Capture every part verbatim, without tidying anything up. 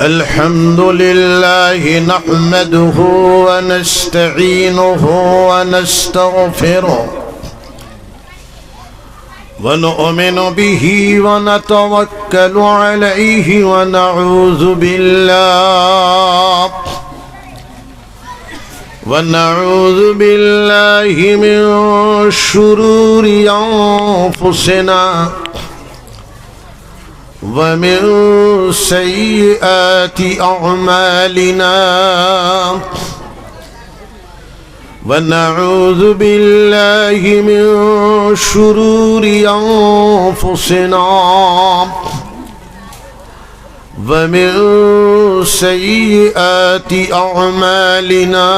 الحمد لله نحمده ونستعينه ونستغفره ونؤمن به ونتوكل عليه ونعوذ بالله ونعوذ بالله من شرور أنفسنا ومن سيئات أعمالنا ونعوذ بالله من شرور أنفسنا ومن سيئات أعمالنا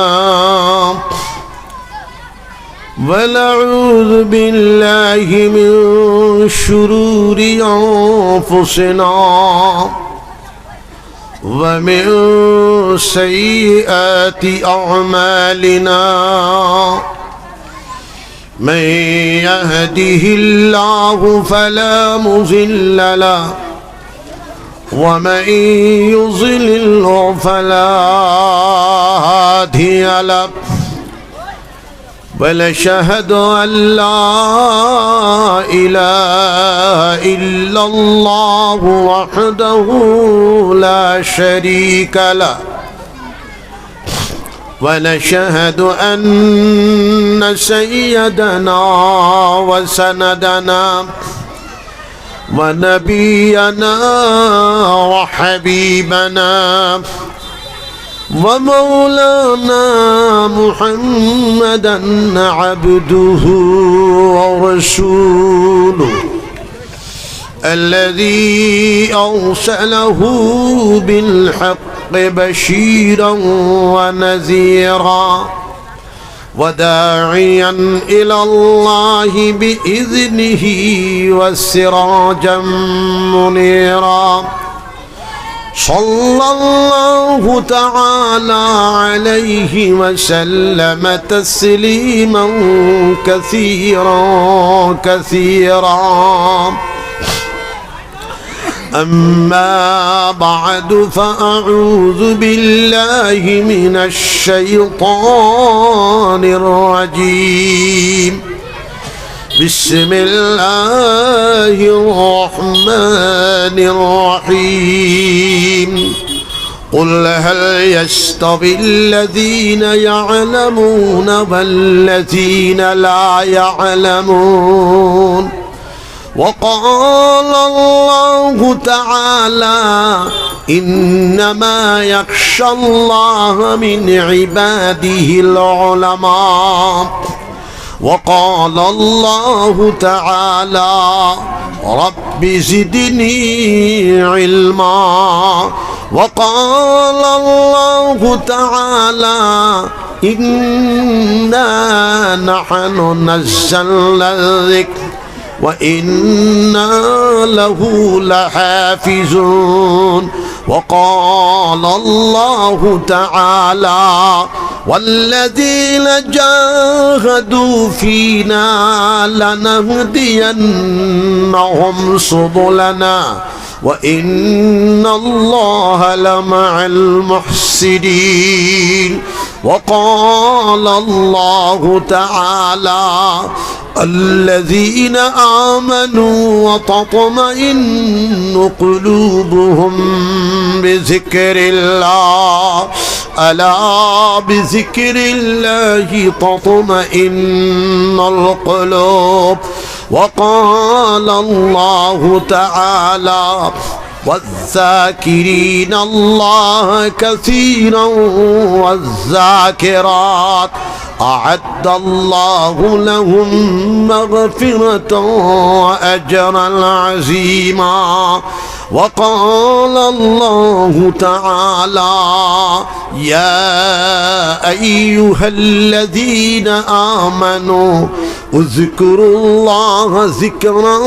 ونعوذ بالله من شرور أنفسنا ومن سيئات أعمالنا. من يهده الله فلا مضل له ومن يضلله فلا هادي له. ونشهد أن لا إله إلا الله وحده لا شريك له. ونشهد أن سيدنا وسندنا ونبينا وحبيبنا ومولانا محمدا عبده ورسوله الذي أرسله بالحق بشيرا ونذيرا وداعيا إلى الله بإذنه وسراجا منيرا. صلى الله تعالى عليه وسلم تسليما كثيرا كثيرا. أما بعد، فأعوذ بالله من الشيطان الرجيم. بسم الله الرحمن الرحيم. قل هل يستوي الذين يعلمون والذين لا يعلمون؟ وقال الله تعالى: إنما يخشى الله من عباده العلماء. وقال الله تعالى: رب زدني علما. وقال الله تعالى: إنا نحن نزلنا الذكر وإنا له لحافظون. وقال الله تعالى: والذين جاهدوا فينا لنهدينهم سبلنا وإن الله لمع المحسنين. وقال الله تعالى: الذين آمنوا وتطمئن قلوبهم بذكر الله، ألا بذكر الله تطمئن القلوب. وقال الله تعالى: والذاكرين الله كثيرا والذاكرات أعد الله لهم مغفرة وأجرا عظيما. وقال الله تعالى: يا أيها الذين آمنوا اذكروا الله ذكرا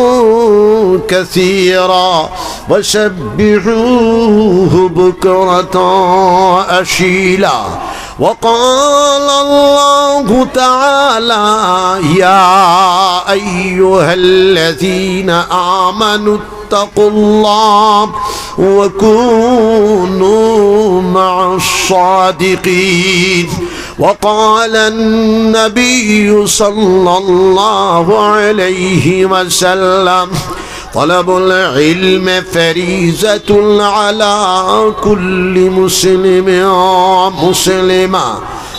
كثيرا وسبحوه بكرة وأصيلا. وقال الله تعالى: يا أيها الذين آمنوا اتقوا الله وكونوا مع الصادقين. وقال النبي صلى الله عليه وسلم: طلب العلم فريضة على كل مسلم ومسلمة.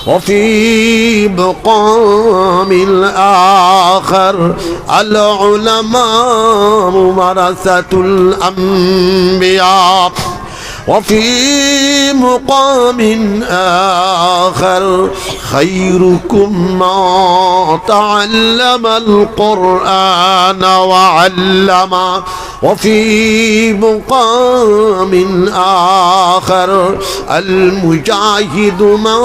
وفي مقام آخر: العلماء ورثة الأنبياء. وفي مقام آخر: خيركم من تعلم القرآن وعلمه. وفي مقام آخر: المجاهد من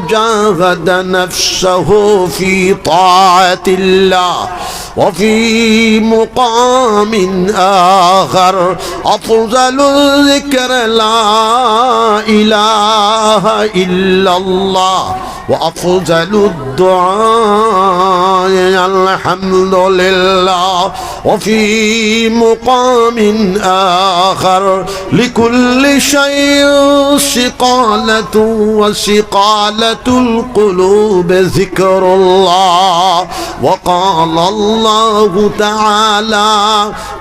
جاهد نفسه في طاعة الله. وفي مقام آخر: أفضل الذكر لا إله إلا الله، وأفضل الدعاء الحمد لله. وفي مقام آخر: لكل شيء صقالة، وصقالة القلوب ذكر الله. وقال الله تعالى: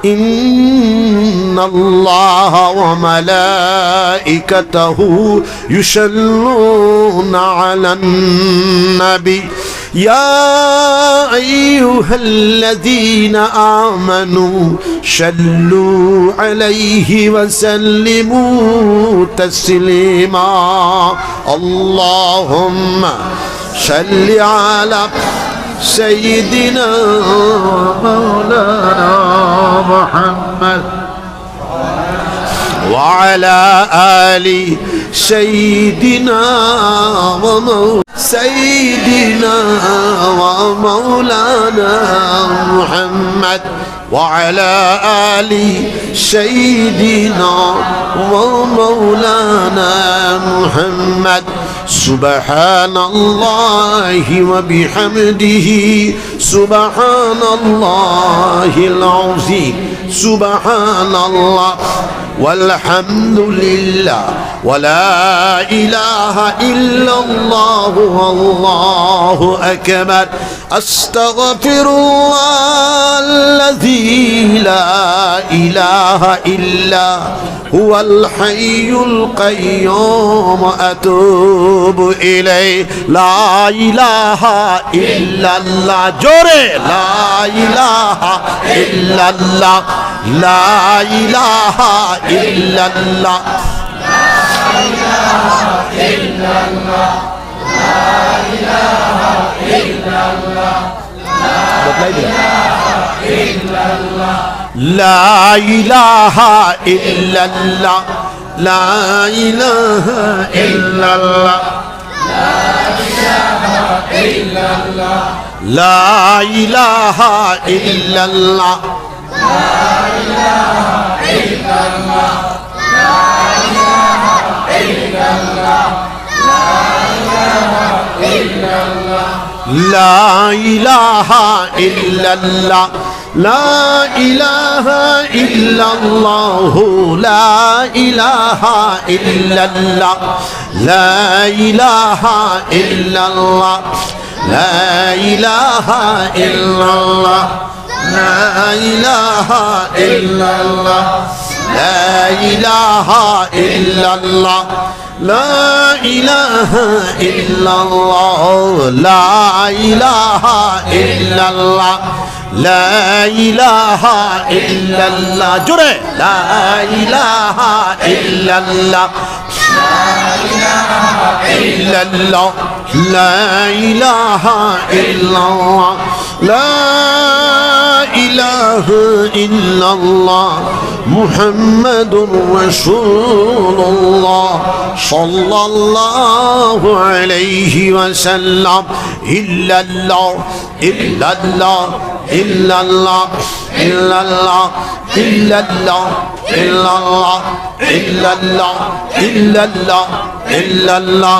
إن الله وملائكته يصلون على النبي، يا أيها الذين آمنوا صلوا عليه وسلموا تسليما. اللهم صل على سيدنا مولانا محمد وعلى آل سيدنا ومو-، سيدنا ومولانا محمد، وعلى آل سيدنا ومولانا محمد. سبحان الله وبحمده، سبحان الله العظيم، سبحان الله والحمد لله، ولا إله إلا الله، والله أكبر. أستغفر الله الذي لا إله إلا هو الحي القيوم، أتوب إليه. لا إله إلا الله. জোরে, لا إله إلا الله. لا إله إلا الله. বদলাই দিন। لا إله إلا الله. لا إله إلا الله. لا إله إلا الله. لا إله إلا الله. لا إله إلا الله. لا إله إلا الله. لا إله إلا الله. لا إله إلا الله. لا إله إلا الله. لا إله إلا الله. لا إله إلا الله. لا إله إلا الله. لا إله إلا الله. জোরে। لا إله إلا الله. لا إله إلا الله. لا إله إلا الله. لا إله إلا الله. محمد رسول الله صلى الله عليه وسلم. إلا الله، إلا الله، إلا الله، إلا الله، إلا الله، إلا الله، إلا الله، إلا الله، إلا الله.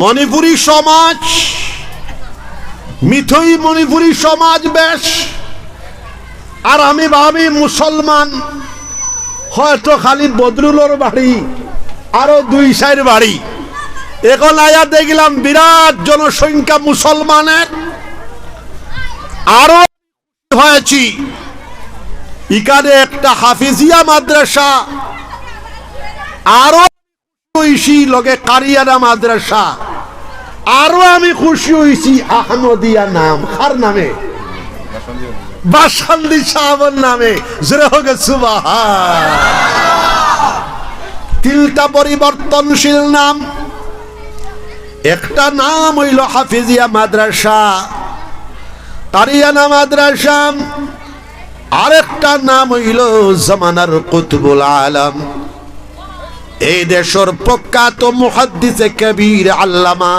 মণিপুরী সমাজ, মিথই মণিপুরী সমাজ বেশ। আর আমি ভাবি মুসলমান হয়তো খালি বদরুলর বাড়ি, আরো দুই চাইর বাড়ি। এখন আইয়া দেখলাম বিরাট জনসংখ্যা মুসলমানের, আরো হয়েছি। ইখানে একটা হাফিজিয়া মাদ্রাসা, আরো অইছি লগে কারিয়ানা মাদ্রাসা, আরো আমি খুশি অইছি আহমদিয়া নাম। কার নামে? বাসকান্দি সাবর নামে। জোরে হোক সুবহান। তিনটা পরিবর্তনশীল নাম। একটা নাম অইলো হাফিজিয়া মাদ্রাসা, কারিয়ানা মাদ্রাসা, আরেকটা নাম অইলো জমানার কুতুবুল আলম। এই দেশর প্রখ্যাত মুহাদ্দিসে কবির আল্লামা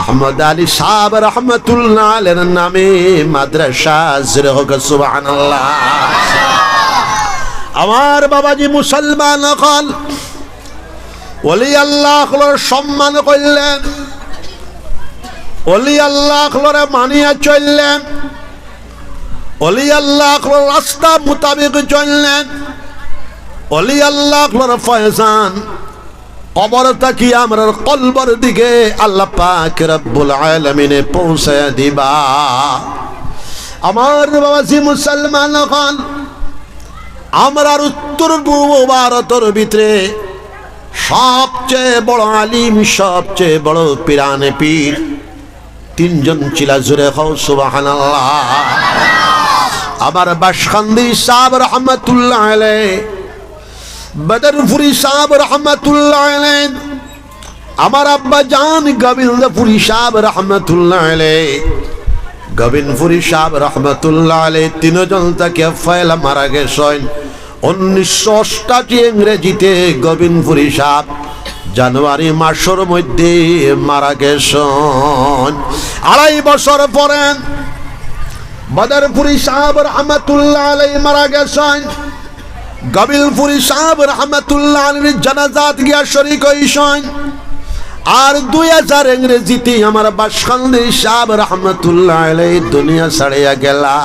আহমদ আলী সাব রহমতুল্লাহ আলাইহির নামে মাদ্রাসা। জোরে হোক সুবহানাল্লাহ। আমার বাবাজি মুসলমান অকল, ওলি আল্লাহ অকলর সম্মান করলেন, ওলি আল্লাহ অকলরে মানিয়া চললেন, ওলি আল্লাহ অকলর রাস্তা মোতাবেক চললেন, ওলি আল্লাহ অকলর ফয়জান কবর থাকি আমরার কলবর দিকে আল্লাহ পাক রব্বুল আলামিনে পৌঁছায় দিবা। আমার বাবাজি মুসলমান অকল, আমরার উত্তর পূর্ব ভারতর ভিতরে সবচেয়ে বড় আলিম, সবচেয়ে বড় পিরানে পীর তিনজন ছিলা। জোরে কও সুবহানাল্লাহ। আমার বাসকান্দি সাব রহমতুল্লাহ আলাইহি, বদরপুরি সাব রহমতুল্লাহ আলাইহি, আমার আব্বা জান গোবিন্দপুরি সাব রহমতুল্লাহ আলাইহি, গোবিন্দপুরি সাব রহমতুল্লাহ আলাইহি তিনজন থাকি পয়লা মারা গেছইন উনিশশো অষ্টাশি ইংরেজিতে। গোবিন্দপুরি সাব জানুয়ারি মাসর মধ্যে মারা গেছইন। আড়াই বছর পরে বদরপুরি সাব রহমতুল্লাহ আলাইহি মারা গেছইন। গোবিন্দপুরি সাব রহমতুল্লাহ আলাইহির জানাজাত গিয়া শরিক অইছইন। আর দুই হাজার ইংরেজিতে আমার বাসকান্দি সাব রহমতুল্লাহ আলাইহি দুনিয়া ছাড়িয়া গেলা।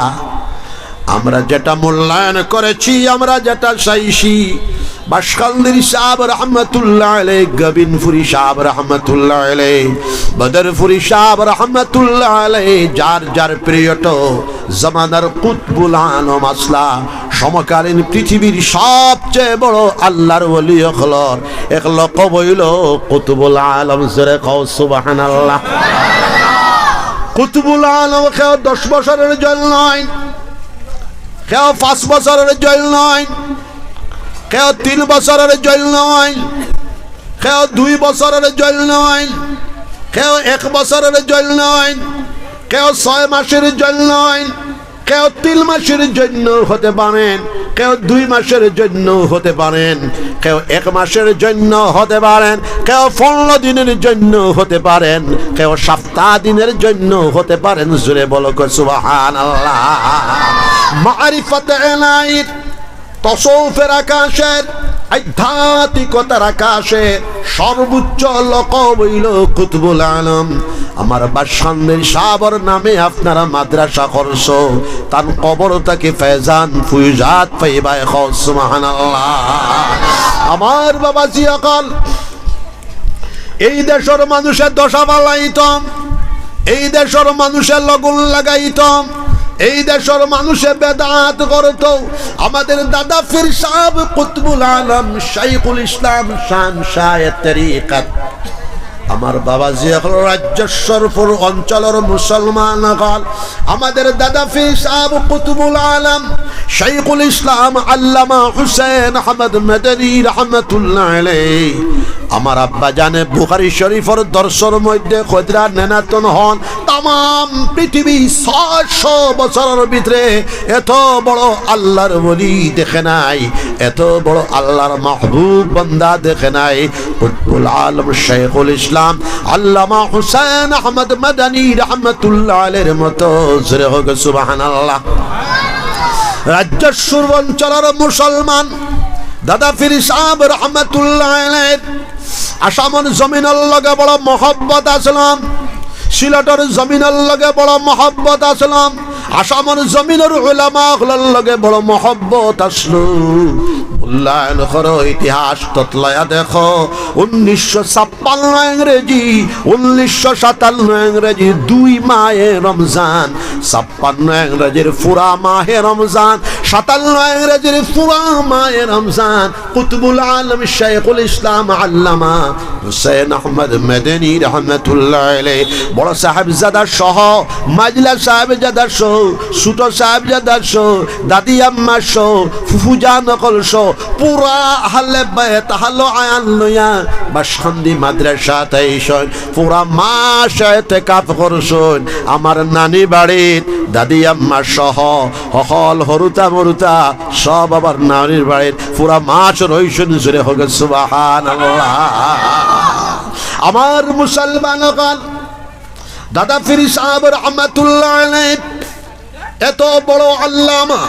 আমরা যেটা মূল্যায়ন করেছি, আমরা যেটা চাইছি, বাসকান্দির সাব রহমতুল্লাহ আলাইহি, গোবিন্দপুরি সাব রহমতুল্লাহ আলাইহি, বদরপুরি সাব রহমতুল্লাহ আলাইহি, যার যার পিরিয়ড, জমানার কুতবুল আলম আসলা, সমকালীন পৃথিবীর সবচেয়ে বড় আল্লাহর ওলি অকলর এক লকব অইলো কুতবুল আলম। জোরে কও সুবহানাল্লাহ। কুতবুল আলম কেউ দশ বছরর জন্য অইন, কেউ পাঁচ বছরর জন্য অইন, কেউ তিন বছরর জন্য অইন, কেউ দুই বছরর জন্য অইন, কেউ এক বছরর জন্য অইন, কেউ ছয় মাসর জন্য অইন, কেউ তিন মাসর জন্য হতে পারেন, কেউ দুই মাসর জন্য হতে পারেন, কেউ এক মাসর জন্য হতে পারেন, কেউ পনেরো দিনর জন্য হতে পারেন, কেউ সপ্তাহ দিনর জন্য হতে পারেন। জোরে বলো কো সুবহানাল্লাহ। মারিফাতে এলাহির, তসৌফের আকাশে, আধ্যাত্মিকতার আকাশে সর্বোচ্চ লকব অইলো কুতবুল আলম। আমার বাসকান্দির সাবর নামে আপনারা মাদ্রাসা করছো, তান কবর থাকি ফেজান ফুইজাত পাইবা। কও সুবহানাল্লাহ। আমার বাবাজি অকল, এই দেশর মানুষে দোষা ফালাইতো, এই দেশর মানুষে লগন লাগাইতো, এই দেশর মানুষে বেদাত করতো। আমাদের দাদা পীর সাব কুতবুল আলম শাইখুল ইসলাম শান শাহে তরিকত, আমার বাবাজি অকল, রাজ্য সরপুর অঞ্চলর মুসলমান অকল, আমাদের দাদা পীর সাব কুতবুল আলম শাইখুল ইসলাম আল্লামা হুসেন আহমদ মাদানী রহমতুল্লাহ আলাইহি, আমার আব্বা জানে বুখারী শরীফর দর্শর মধ্যে কইরা নেনাতন হন, তামাম পৃথিবী ছয়শো বছরর ভিতরে এত বড় আল্লাহর ওলি দেখে নাই, এত বড় আল্লাহর মাহবুব বান্দা দেখে নাই। কুতবুল আলম শাইখুল ইসলাম আল্লামা হুসেন আহমদ মাদানী রহমতুল্লাহ আলাইহির মতো। জোরে হোক সুবহানাল্লাহ। রাজ্য সরপুর অঞ্চলর মুসলমান দাদা পীর সাব রহমতুল্লাহ আলাইহির আসামর জমিনর লগে বড় মহব্বত আছলো, সিলেটর জমিনর লগে বড় মহব্বত আছলো, আসামর জমিনর উলামা অকলর লগে বড় মহব্বত আছলো। মূল্যায়ন করো, ইতিহাস ততলাইয়া দেখো, উনিশশো ছাপ্পান্ন ইংরেজি, উনিশশো সাতান্ন ইংরেজি, দুই মাহে রমজান, ছাপ্পান্ন ইংরেজির পুরা মাহে রমজান, সাতান্ন ইংরেজির পুরা মাহে রমজান, কুতুবুল আলম শেখুল ইসলাম আল্লামা হুসেন আহমদ মদনী রহমতুল্লাহ আলাইহি, বড় সাহেবজাদা সহ, মাজলা সাহেবজাদা সহ, ছোট সাহেবজাদা সহ, দাদি আম্মা সহ, ফুফুজান অকল সহ, পুরা আহলে বায়ত, আহলে আয়ান লইয়া বাসকান্দি মাদ্রাসাত আইছইন, পুরা মাস এতেকাফ করছইন। আমার নানি বাড়িত দাদি আম্মা সহ হকল হুরুতা মুরুতা সব আবার নানির বাড়িত পুরা মাস রইছইন। জোরে কউক্কা সুবহানাল্লাহ। আমার মুসলমান অকল, দাদা পীর সাহেব রহমতুল্লাহ আলাইহি এত বড় আল্লামা,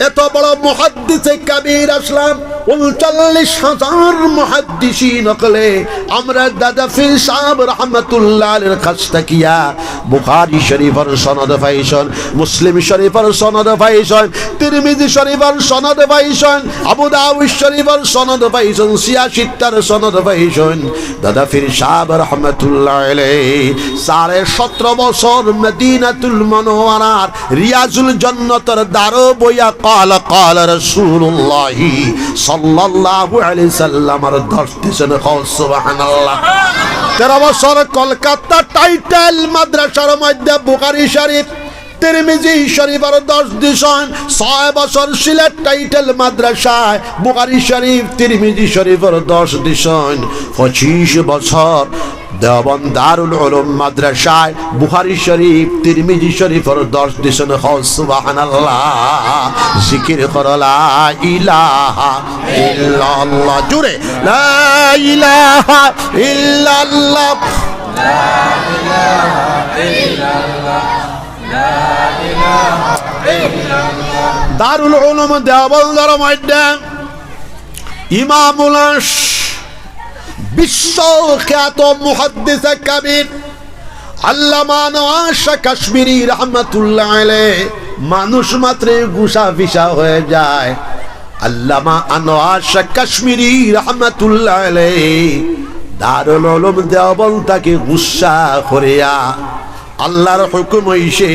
এত বড় মুহাদ্দিসে কবির আছলা, ঊনচল্লিশ হাজার মুহাদ্দিসিন অকলে আমরার দাদা পীর সাহেব রহমতুল্লাহ আলাইহির কাছ থাকিয়া বুখারী শরীফর সনদ পাইছইন, মুসলিম শরীফর সনদ পাইছইন, তিরমিজি শরীফর সনদ পাইছইন, আবু দাউদ শরীফর সনদ পাইছইন, সিয়া সিত্তার সনদ পাইছইন। দাদা পীর সাহেব রহমতুল্লাহ আলাইহি সাড়ে সতেরো বছর মদিনাতুল মুনাওয়ারার রিয়াজুল জান্নাতর দারো বইয়া قال قال رسول الله صلى الله عليه وسلمর দর্শ দিছইন। কও সুবহানাল্লাহ। তেরো বছর কলকাতা টাইটেল মাদ্রাসার মধ্যে বুখারী শরীফ, তিরমিজি শরীফর দর্শ দিছইন। ছয় বছর সিলেট টাইটেল মাদ্রাসায় বুখারী শরীফ, তিরমিজি শরীফর দর্শ দিছইন। পঁচিশ বছর দেওবন্দ দারুল উলুম মাদ্রাসায় বুখারী শরীফ, তিরমিজি শরীফর দর্শ দিছইন। কও সুবহানাল্লাহ। জিকির করো লা ইলাহা ইল্লাল্লাহ। জোরে লা ইলাহা ইল্লাল্লাহ। দারুল উলুম দেওবন্দর মধ্যে ইমামুল আশ, বিশ্বখ্যাত মুহাদ্দিসে কবির আল্লামা আনোয়ার শাহ কাশ্মীরি রহমাতুল্লাহ আলাইহি, মানুষ মাত্রই গুছা ফিছা হয়ে যায়। আল্লামা আনোয়ার শাহ কাশ্মীরি রহমাতুল্লাহ আলাইহি দারুল উলুম দেওবন্দ থাকি গুসা করিয়া আল্লাহর হুকুম অইছে,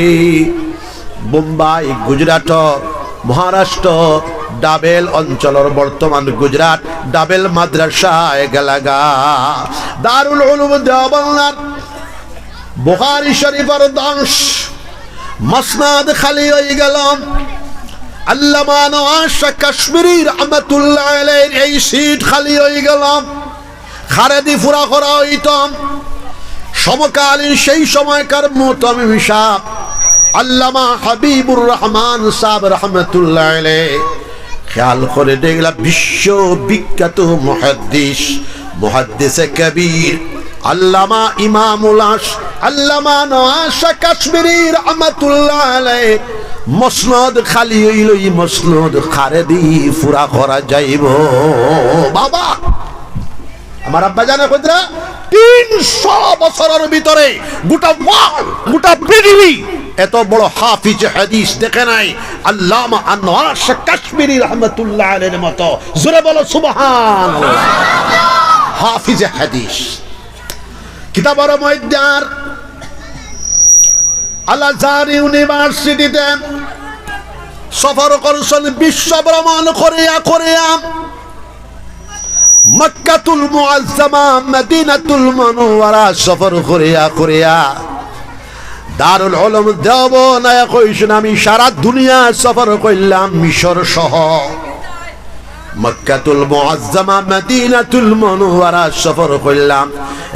বোম্বাই, গুজরাট, মহারাষ্ট্র, ডাবেল অঞ্চলর, বর্তমান গুজরাট, ডাবেল মাদ্রাসায় গেলাগা। দারুল উলুম দেওবন্দ, বুখারী শরীফর দর্শ, মসনদ খালি অইগেলো। আল্লামা আনোয়ার শাহ কাশ্মীরি রহমাতুল্লাহ আলাইহির এই সিট খালি অইগেলো। কারে দি পুরা করা অইতো? সমকালীন সেই সময়কার মুহতামিম সাহেব আল্লামা হাবিবুর রহমান সাহেব রহমাতুল্লাহ আলাইহি। খেয়াল করে দেখলা, বিশ্ববিখ্যাত মুহাদ্দিস, মুহাদ্দিসে কবির, আল্লামা ইমামুল আশ, আল্লামা আনোয়ার শাহ কাশ্মীরি রহমাতুল্লাহ আলাইহি। মসনদ খালি অইলো, ই মসনদ কারে দি পুরা করা যাইবো? বাবা, আমার আব্বাজানে কইতরা, তিনশো বছরর ভিতরে গোটা world, গোটা পৃথিবী এত বড় হাফিজ হাদিস দেখে নাই আল্লামা আনোয়ার শাহ কাশ্মীরি রহমাতুল্লাহ আলাইহির মতো। জোরে বলো সুবহানাল্লাহ। হাফিজ হাদিস। কিতাবর মধ্যে আর আল আজহার ইউনিভার্সিটিতে সফর করছইন, বিশ্ব ভ্রমণ করিয়া করিয়া মক্কাতুল মুআজ্জামা, মদিনাতুল মুনাওয়ারা সফর করিয়া করিয়া দারুল উলুম দেওবন্দ আইয়া কইছইন, আমি সারা দুনিয়া সফর করলাম, মিশর সহ। মক্কাতুল মুআজ্জামা, মদিনাতুল মুনাওয়ারা সফর করলাম।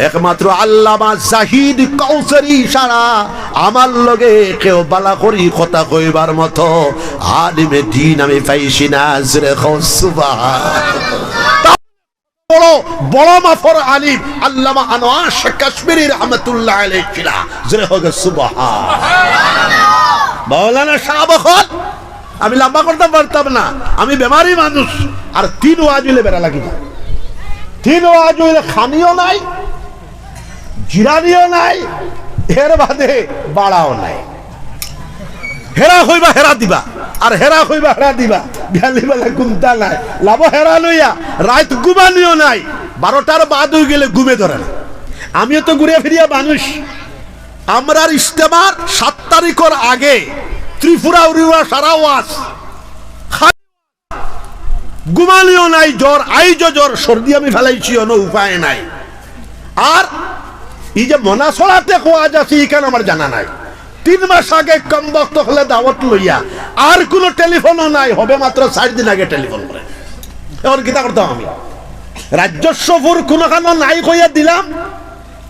একমাত্র আল্লামা জাহিদ কাউসারি ছাড়া আমার লগে কেউ বালা করি কথা কইবার মতো আলিমে দ্বীন আমি পাইছি না। জোরে কও সুবহান। বড়, বড় মাপর আলিম আল্লামা আনোয়ার শাহ কাশ্মীরি রহমাতুল্লাহ আলাইহি ছিলা। জোরে কও সুবহান। মাওলানা সাহেব অকল, আমি লম্বা করতাম পারতাম না, আমি বেমারি মানুষ, আর তিন ওয়াজ অইলে বেড়া লাগি যায়। তিন ওয়াজ অইলে খানিও নাই, জিরানিও নাই, এর বাদে বাড়াও নাই। হেরা কইবা হেরা দিবা, আর হেরা কইবা হেরা দিবা, বিয়ালি বেলা ঘুমতা নাই, লাভ হেরা লইয়া রাইত ঘুমানিও নাই। বারোটার বাদ অই গেলে ঘুমে ধরে না। আমিও তো ঘুরিয়া ফিরিয়া মানুষ। আমরার ইজতেমার সাত তারিখর আগে ত্রিপুরা উড়িয়া সারা ওয়াজ, ঘুমানিও নাই, জ্বর, আইজও জ্বর, সর্দি আমি ফালাইছি, অনো উপায় নাই। আর ই যে মনাছড়াত ওয়াজ আছে, ইখান আমার জানা নাই। তিন মাস আগে কমবখত অকলে দাওয়াত লইয়া, আর কুনু টেলিফোনও নাই, হবে মাত্র চাইর দিন আগে টেলিফোন করে। অখন কিতা করতাম আমি? রাজস্বপুর কুনুখানো নাই কইয়া দিলাম,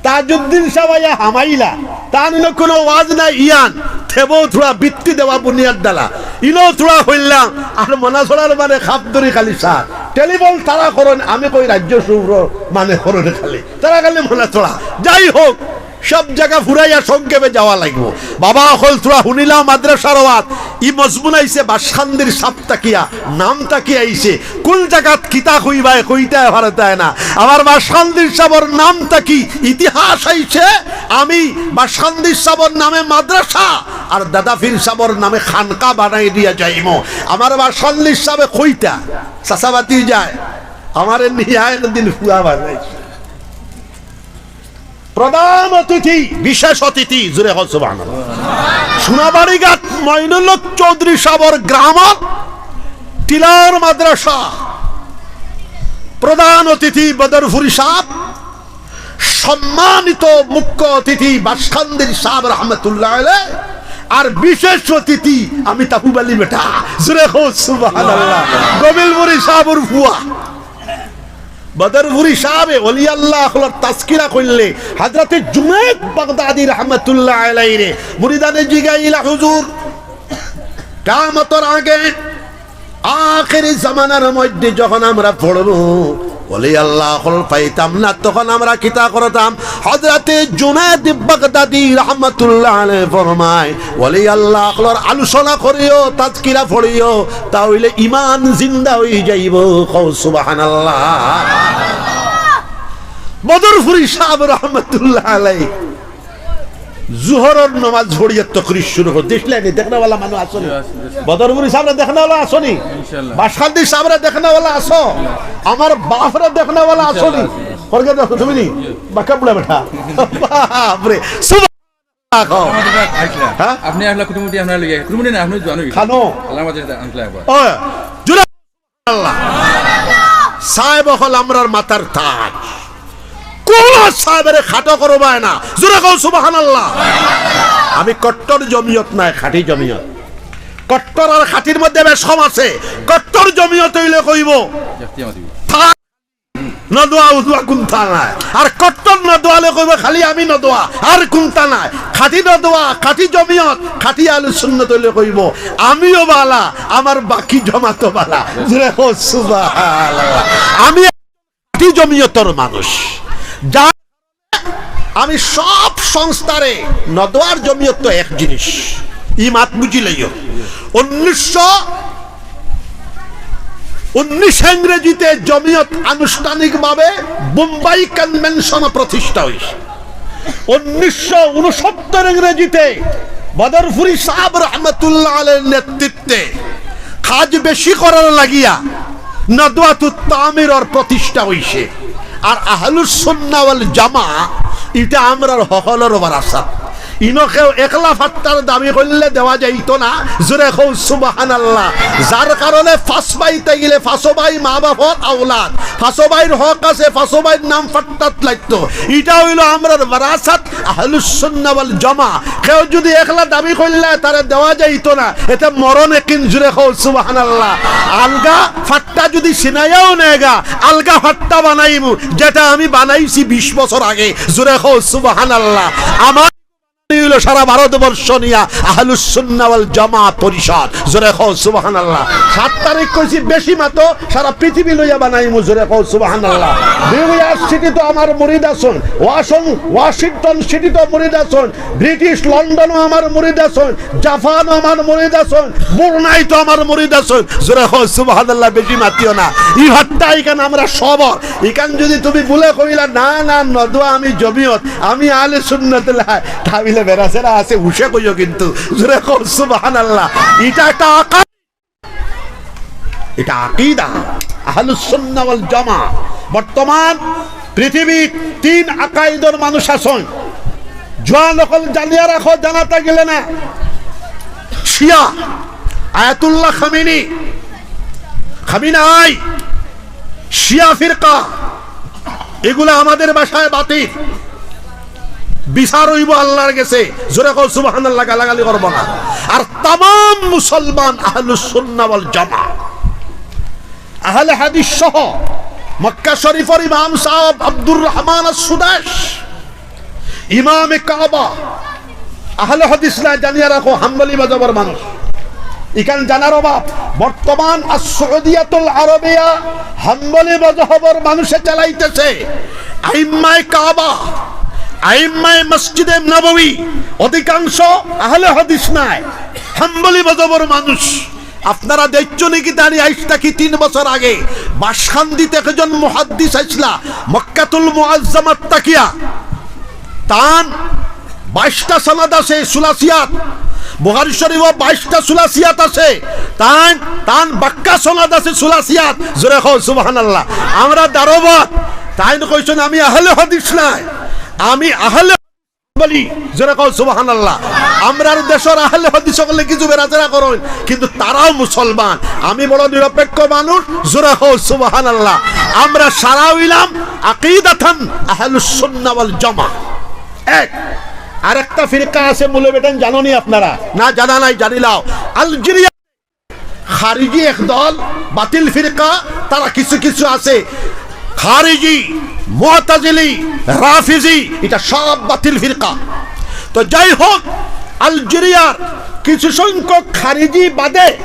তাজউদ্দিন সাব আইয়া হামাইলা, তান ইনো কুনু ওয়াজ নাই ইয়ান, থেবো থুড়া ভিত্তি দেওয়া বুনিয়াদ ডালা, ইনো থুড়া কইলাম, আর মনাছড়ার মানে খাপ ধরি খালি সার। টেলিফোন তারা করইন, আমি কই রাজস্বপুর মানে করইন খালি, তারা খালি মনাছড়া। যাই হোক, সব জাগা ফুরাইয়া সংক্ষেপে যাওয়া লাগবো। বাবা অকল থুড়া হুনিলাও মাদ্রাসার ওয়াজ, ই মজমুন আইছে বাসকান্দির সাব থাকিয়া, নাম থাকি আইছে। কুন জাগাত কিতা কইবায়, কইতায় পারতায় না। আমার বাসকান্দির সাবর নাম থাকি ইতিহাস আইছে। আমি বাসকান্দির সাবর নামে মাদ্রাসা আর দাদা পীর সাবর নামে খানকা বানাই দিয়া যাইমু। আমার বাসকান্দির সাবে কইতা, চাচাবাতি যায়, আমারে নিয়া একদিন ফুয়া বানাইছে। প্রধান অতিথি, বিশেষ অতিথি, জোরে কও সুবহানাল্লাহ। সোনাবাড়িঘাট মইনুল হক চৌধুরী সাবর গ্রামর টিলার মাদ্রাসা, প্রধান অতিথি বদরপুরি সাব, সম্মানিত মুখ্য অতিথি বাসকান্দির সাব রহমতুল্লাহ আলাইহি, আর বিশেষ অতিথি আমি তাপুব আলী বেটা, জোরে কও সুবহানাল্লাহ, গবিলপুরি সাবর ফুয়া। বদরপুরি সাবে ওলি আল্লাহ অকলর তাজকিরা করলে হযরতে জুনায়েদ বাগদাদি রহমতুল্লাহ আলাইহিরে মুরিদানে জিগাইলা, "হুজুর, কিয়ামতর আগে আখেরি জামানার মধ্যে যখন আমরা পড়ব, ওলি আল্লাহ অকল পাইতাম না, তখন আমরা কিতা করতাম?" হযরতে জুনায়েদ বাগদাদি রহমতুল্লাহ আলাইহি ফরমায়, ওলি আল্লাহ অকলর আলোচনা করিও, তাজকিরা পড়িও, তা অইলে ইমান জিন্দা অই যাইবো। কও সুবহানাল্লাহ। বদরপুরি সাব রহমতুল্লাহ আলাইহি জুহরর নমাজ পড়িয়া তকরির শুরু করে। দেখলা নি, দেখনেওয়ালা মানুষ আছো নি? বদরপুরি সাবরে দেখনেওয়ালা আছো নি? ইনশাআল্লাহ। বাসকান্দি সাবরে দেখনেওয়ালা আছো? আমার বাপরে দেখনেওয়ালা আছো নি? ইনশাআল্লাহ। করকে দেখো তুমি নি? বাক্কা বুড়া বেটা। বাপরে। সুবহানাল্লাহ। আইসলা। হ্যাঁ? আপনি আইসলা কুটুমুটি আপনার লইয়া, কুটুমুটি না, আপনি জোয়ান অইগেছে। খানো। আল্লাহ মাঝে আনসলা একবার। ও, জোরে আল্লাহ। সাহেব অকল আমরার মাথার তাজ। কুনু সাহেবরে খাটো করবায় না। জোরে কও সুবহানাল্লাহ। আমি কট্টর জমিয়ত নায়, খাঁটি জমিয়ত। কট্টর আর খাঁটির মধ্যে বেশ কম আছে। কট্টর জমিয়ত অইলে কইবো, নদোয়া উদোয়া কুন্তা নাই। আর কট্টর নদোয়ালে কইবো, খালি আমি নদোয়া, আর কুন্তা নাই। খাঁটি নদোয়া, খাঁটি জমিয়ত, খাঁটি আহলুস সুন্নত অইলে কইবো, আমিও বালা, আমার বাকি জমাতও বালা। জোরে কও সুবহানাল্লাহ। আমি খাঁটি জমিয়তর মানুষ। যা আমি সব সংস্থারে, নদোয়ার জমিয়ত তো এক জিনিস, ই মাত বুঝিলাইও। উনিশশো উনিশ ইংরেজিতে জমিয়ত আনুষ্ঠানিকভাবে বোম্বাই কনভেনশন প্রতিষ্ঠা অইছে। উনিশশো ঊনসত্তর ইংরেজিতে বদরপুরি সাব রহমতুল্লাহ আলাইহির নেতৃত্বে কাজ বেশি করার লাগিয়া নদওয়াতুত তামিরর প্রতিষ্ঠা অইছে। আর আহলুস সুন্নাহ ওয়াল জামা, ইটা আমরার হকলর ওয়ারাসাত। ইনো কেউ একলা ফাট্টার দাবি করলে দেওয়া যাইতো না। জোরে কও সুবহানাল্লাহ। যার কারণে ফাঁস পাইতে গেলে ফাঁসো ভাই মা বাপর আওলাদ, ফাঁসো ভাইর হক আছে, ফাঁসো ভাইর নাম ফাট্টাত লাগতো। ইটা অইলো আমরার ওয়ারাসাত আহলুস সুন্নাহ ওয়াল জামা। কেউ যদি একলা দাবি করলে তারে দেওয়া যাইতো না, এতে মরণ একিন। জোরে কও সুবহানাল্লাহ। আলগা ফাট্টা যদি ছিনাইয়াও নেগা, আলগা ফাট্টা বানাইমু, যেটা আমি বানাইছি বিশ বছর আগে। জোরে কও সুবহানাল্লাহ। আমার অইলো সারা ভারতবর্ষ নিয়া আহলুস সুন্নাহ ওয়াল জামাত পরিষদ। জোরে কও সুবহানাল্লাহ। সাত তারিখ কইছি বেশি মাতো, সারা পৃথিবী লইয়া বানাইমু। জোরে কও সুবহানাল্লাহ। নিউ ইয়র্ক সিটিত আমার মুরিদ আছইন, ওয়াশিং-, ওয়াশিংটন সিটিত মুরিদ আছইন, ব্রিটিশ লন্ডনো আমার মুরিদ আছইন, জাপানো আমার মুরিদ আছইন, ব্রুনাইত আমার মুরিদ আছইন। জোরে কও সুবহানাল্লাহ, বেশি মাতিও না। ই হাত্তা ইখান আমরা সবর। ইখান যুদি তুমি ভুলে কইলা, "না, না, নদুয়া আমি জমিয়ত, আমি আহলে সুন্নাতুল হায়", তা অইলে বেড়াছেড়া আছে, হুশে কইও কিন্তু। জোরে কও সুবহানাল্লাহ। ইটা একটা আকাইদা, ইটা আকিদা আহলুস সুন্নাহ ওয়াল জামাত। বর্তমান পৃথিবীত তিন আকাইদর মানুষ আছইন। জোয়ান অকল জানিয়া রাখো, জানাতা গেলে না। শিয়া, আয়াতুল্লাহ খামিনি, খামিনাই, শিয়া ফিরকা, এগুলা আমাদের ভাষায় বাতিল। বিচার অইবো আল্লাহর গেছে। জোরে কও সুবহানাল্লাহ, গালাগালি করবো না। আর তামাম মুসলমান আহলুস সুন্নাহ ওয়াল জামাত, আহলে হাদিস সহ মক্কা শরীফর ইমাম সাহেব আব্দুর রহমান আস-সুদাইস, ইমামে কাবা, আহলে হাদিস নায়, জানিয়া রাখো, হাম্বলি মজহবর মানুষ। ইখান জানার অভাব। বর্তমান আর সৌদিয়াতুল আরবিয়া হাম্বলি মজহবর মানুষে চালাইতেছে। আইম্মায়ে কাবা, আইম্মায়ে মসজিদে নববী, অধিকাংশ আহলে হাদিস নায়, হাম্বলি মজহবর মানুষ। আপনারা দেখছো নাকি, তানি আইজ থাকি তিন বছর আগে বাসখান্দিত একজন মুহাদ্দিস আইছলা মক্কাতুল মুআজ্জামাত থাকিয়া, তান বাইশটা সনদ আছে সুলাসিয়াত, বুখারী শরীফো বাইশটা সুলাসিয়াত আছে, তান, তান বাক্কা সনদ আছে সুলাসিয়াত। জোরে কও সুবহানাল্লাহ। আমরা দারোবাত, তাইন কইছইন, "আমি আহলে হাদিস নায়, আমি আহলে বলি।" জোরে কও সুবহানাল্লাহ। আমরার দেশর আহলে হাদিস অকলে কিছু বেড়াচেরা করইন, কিন্তু তারাও মুসলমান। আমি বড় নিরপেক্ষ মানুষ। জোরে কও সুবহানাল্লাহ। আমরা সারা অইলাম আকিদাতান আহলুস সুন্নাহ ওয়াল জামাত। এক, আরেকটা ফিরকা আছে, মৌলভীবাজার জানো নি আপনারা? না, জানা নাই, জানিলাও। আলজেরিয়া খারিজি এক দল, বাতিল ফিরকা, তারা কিছু কিছু আছে, খারিজি, মুতাজিলি, রাফিজি, ইটা সব বাতিল ফিরকা। তো যাই হোক, আলজেরিয়ার কিছু সংখ্যক খারিজি বাদে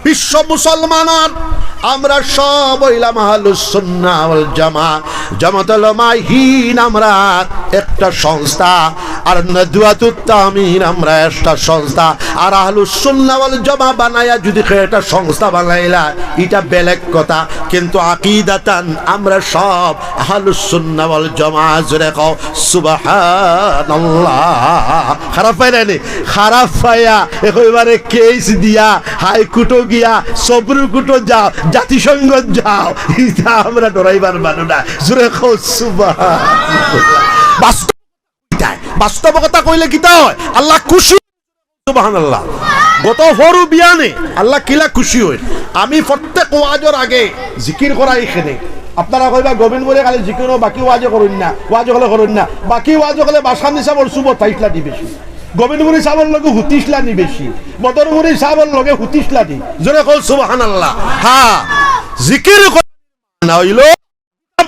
বিশ্ব মুসলমানর আমরা সব অইলাম আহলুস সুন্নাহ ওয়াল জামাত। জামাতুল উলামায়ে হিন্দ আমরা একটা সংস্থা, আর নাদওয়াতুত তামিন আমরা একটা সংস্থা, আর আহলুস সুন্নাহ ওয়াল জামাত বানাইয়া যুদি কেউ একটা সংস্থা বানাইলা, ইটা বেলেগ কথা, কিন্তু আকিদাতান আমরা সব আহলুস সুন্নাহ ওয়াল জামাত। জোরে কও সুবহানাল্লাহ। খারাপ পাইরায়নি? খারাপ পাইয়া একেবারে কেস দিয়া হাইকোর্টো গিয়া সুপ্রিম কোর্টো যাও, জাতিসংঘত যাও, ইটা আমরা ডরাইবার মানুষ না। জোরে কও সুবহানাল্লাহ। বাস্তব, বাস্তব কথা কইলে কিতা অয়? আল্লাহ খুশি। সুবহানাল্লাহ। গত পরশু বিয়ানে আল্লাহ কিলা খুশি অইন। আমি প্রত্যেক ওয়াজর আগে জিকির করাই কেনে। আপনারা কইবা, "গোবিন্দপুরে খালি জিকির অয়, বাকি ওয়াজে করইন না, ওয়াজ অকলে করইন না।" বাকি ওয়াজ অকলে বাসখান্দি সাবর সুবত আইছলা নি বেশি, গোবিন্দপুরি সাবর লগে হুতিছলা নি বেশি, বদরপুরি সাবর লগে হুতিছলা নি। জোরে কও সুবহানাল্লাহ। হ্যাঁ, জিকির করা না অইলো,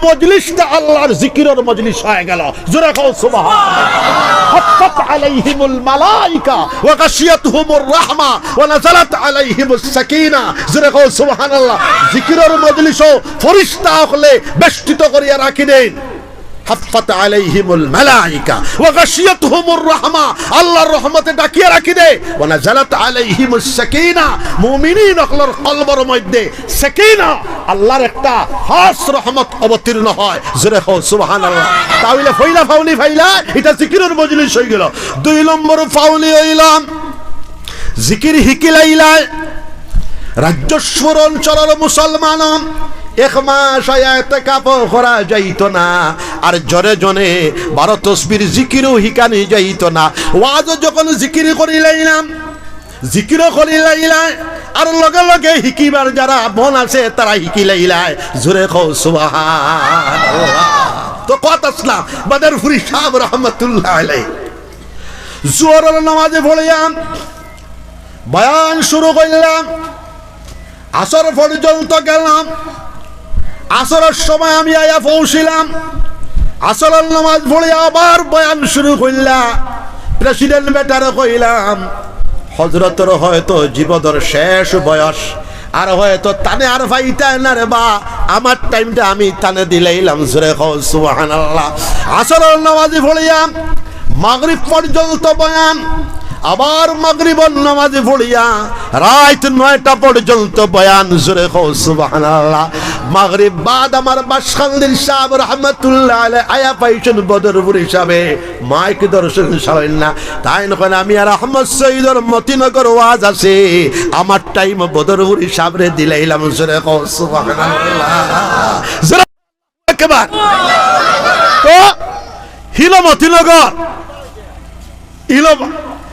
মজলিসটা আল্লাহর জিকিরর মজলিস অইগেলো। জোরে কও সুবহানাল্লাহ। হাফফাত আলাইহিমুল মালাইকা ওয়া গাশিয়াতহুমুর রাহমা ওয়া নাযালাত আলাইহিমুস সাকিনা। জোরে কও সুবহানাল্লাহ। জিকিরর মজলিসো ফিরিস্তা অকলে বেষ্টিত করিয়া রাখি দেইন। হাফফাত আলাইহিমুল মালাইকা ওয়া গাশিয়াতহুমুর রাহমা, আল্লাহর রহমতে ঢাকিয়া রাখি দে। ওয়া নাযালাত আলাইহিমুস সাকিনা, মুমিনিন অকলর কলবর মধ্যে সাকিনা, আল্লাহর একটা খাস রহমত অবতীর্ণ হয়। জোরে কও সুবহানাল্লাহ। তা অইলে পয়লা পাওনি পাইলা, ইটা জিকিরর মজলিস অইগেলো। দুই নম্বর পাওনি অইলাম, জিকির হিকিলাইলায়, রাজ্যেশ্বর অঞ্চলর মুসলমান, এক মাস আয়া এতেকাফও করা যাইতো না, আর জনে জনে বারো তসবির জিকিরও হিকানি যাইতো না। ওয়াজও যখন জিকির করিলাইলাম, জিকিরও করিলাইলায়, আর লগে লগে হিকিবার যারা মন আছে তারা হিকিলাইলায়। জোরে কও সুবহানাল্লাহ। তো কত আসলাম বদরপুরি সাব রহমতুল্লাহ আলাইহি। জোহরর নামাজে পড়িয়া বয়ান শুরু করলাম, আসর পর্যন্ত গেলাম। আসরর সময় আমি আয়া পৌঁছিলাম, আসরর নামাজ পড়িয়া আবার বয়ান শুরু করলা। প্রেসিডেন্ট বেটারে কইলাম, হজরতর হয়তো জীবনর শেষ বয়স, আর হয়তো তানে আর পাইতায় না রে বা, আমার টাইমটা আমি তানে দিলাইলাম। জোরে কও সুবহানাল্লাহ। আসরর নামাজি পড়িয়া মাগরিব পর্যন্ত বয়ান, আবার মাগরিবর নামাজি পড়িয়া রাইত নয়টা পর্যন্ত বয়ান। জোরে কও সুবহানাল্লাহ। মাগরিব বাদ আমার বাসকান্দির সাব রহমতুল্লাহ আলাইহি আয়া পাইছইন বদরপুর হিসাবে, মাইক ধরছইন ছাড়ইন না। তাইন কইন, "আমি আর আহমদ সৈয়দর মতিনগর ওয়াজ আছে, আমার টাইম বদরপুর হিসাবরে দিলাইলাম।" জোরে কও সুবহানাল্লাহ। জোরে একবার। তো হিলো মতিনগর, ইলো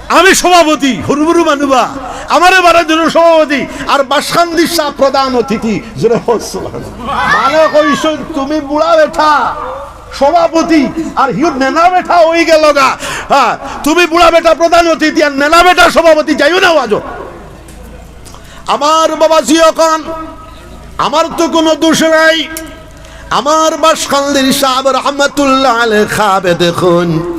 আমি সভাপতি, হুরুমুরু মানুবা, আমারে বারো জন সভাপতি, আর বাসকান্দির সাব প্রধান অতিথি। জোরে কও সুবহানাল্লাহ। মানে কইছইন, "তুমি বুড়া বেটা সভাপতি, আর হিউ নেনা বেটা অইগেলগা।" হ্যাঁ, তুমি বুড়া বেটা প্রধান অতিথি, আর নেনা বেটা সভাপতি, যাইও না ওয়াজো। আমার বাবাজি অখন, আমার তো কুনু দোষ নাই। আমার বাসকান্দির সাব রহমতুল্লাহ আলাইহি খাবে দেখইন,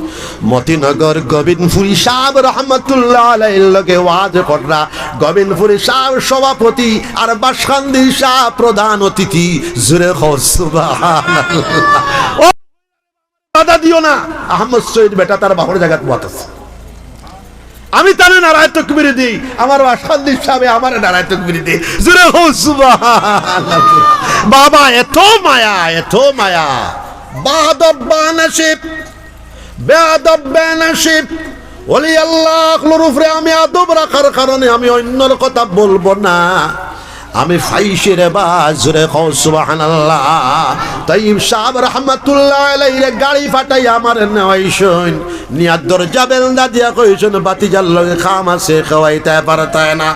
মতিনগর গোবিন্দপুরি সাব রহমতুল্লাহ আলাইহির লগে ওয়াজ কররা, গোবিন্দপুরি সাব সভাপতি আর বাসকান্দির সাব প্রধান অতিথি। জোরে কও সুবহানাল্লাহ। ও বাধা দিও না, আহমদ সৈয়দ বেটা তার বাপর জাগাত বওয়াত আছে। আমি তারে নারায়ে তকবির দেই, আমার বাসকান্দির সাবে আমারে নারায়ে তকবির দেই। জোরে কও সুবহানাল্লাহ। বাবা, এত মায়া, এত মায়া। বাদব বানাসিব, বেয়াদব বেনাসিব। ওলি আল্লাহ অকলর উপরে আমি আদব রাখার কারণে আমি অইন্যর কথা বলবো না। আমি পাইছি রে বা, জোরে কও সুবহানাল্লাহ। তাইব সাব রহমতুল্লাহ আলাইহিরে গাড়ি পাঠাইয়া আমারে নেওয়াইছইন। নিয়া দরজা বেলদা দিয়া কইছইন, "ভাতিজার লগে কাম আছে, খাওয়াইতায় পারতায় না।"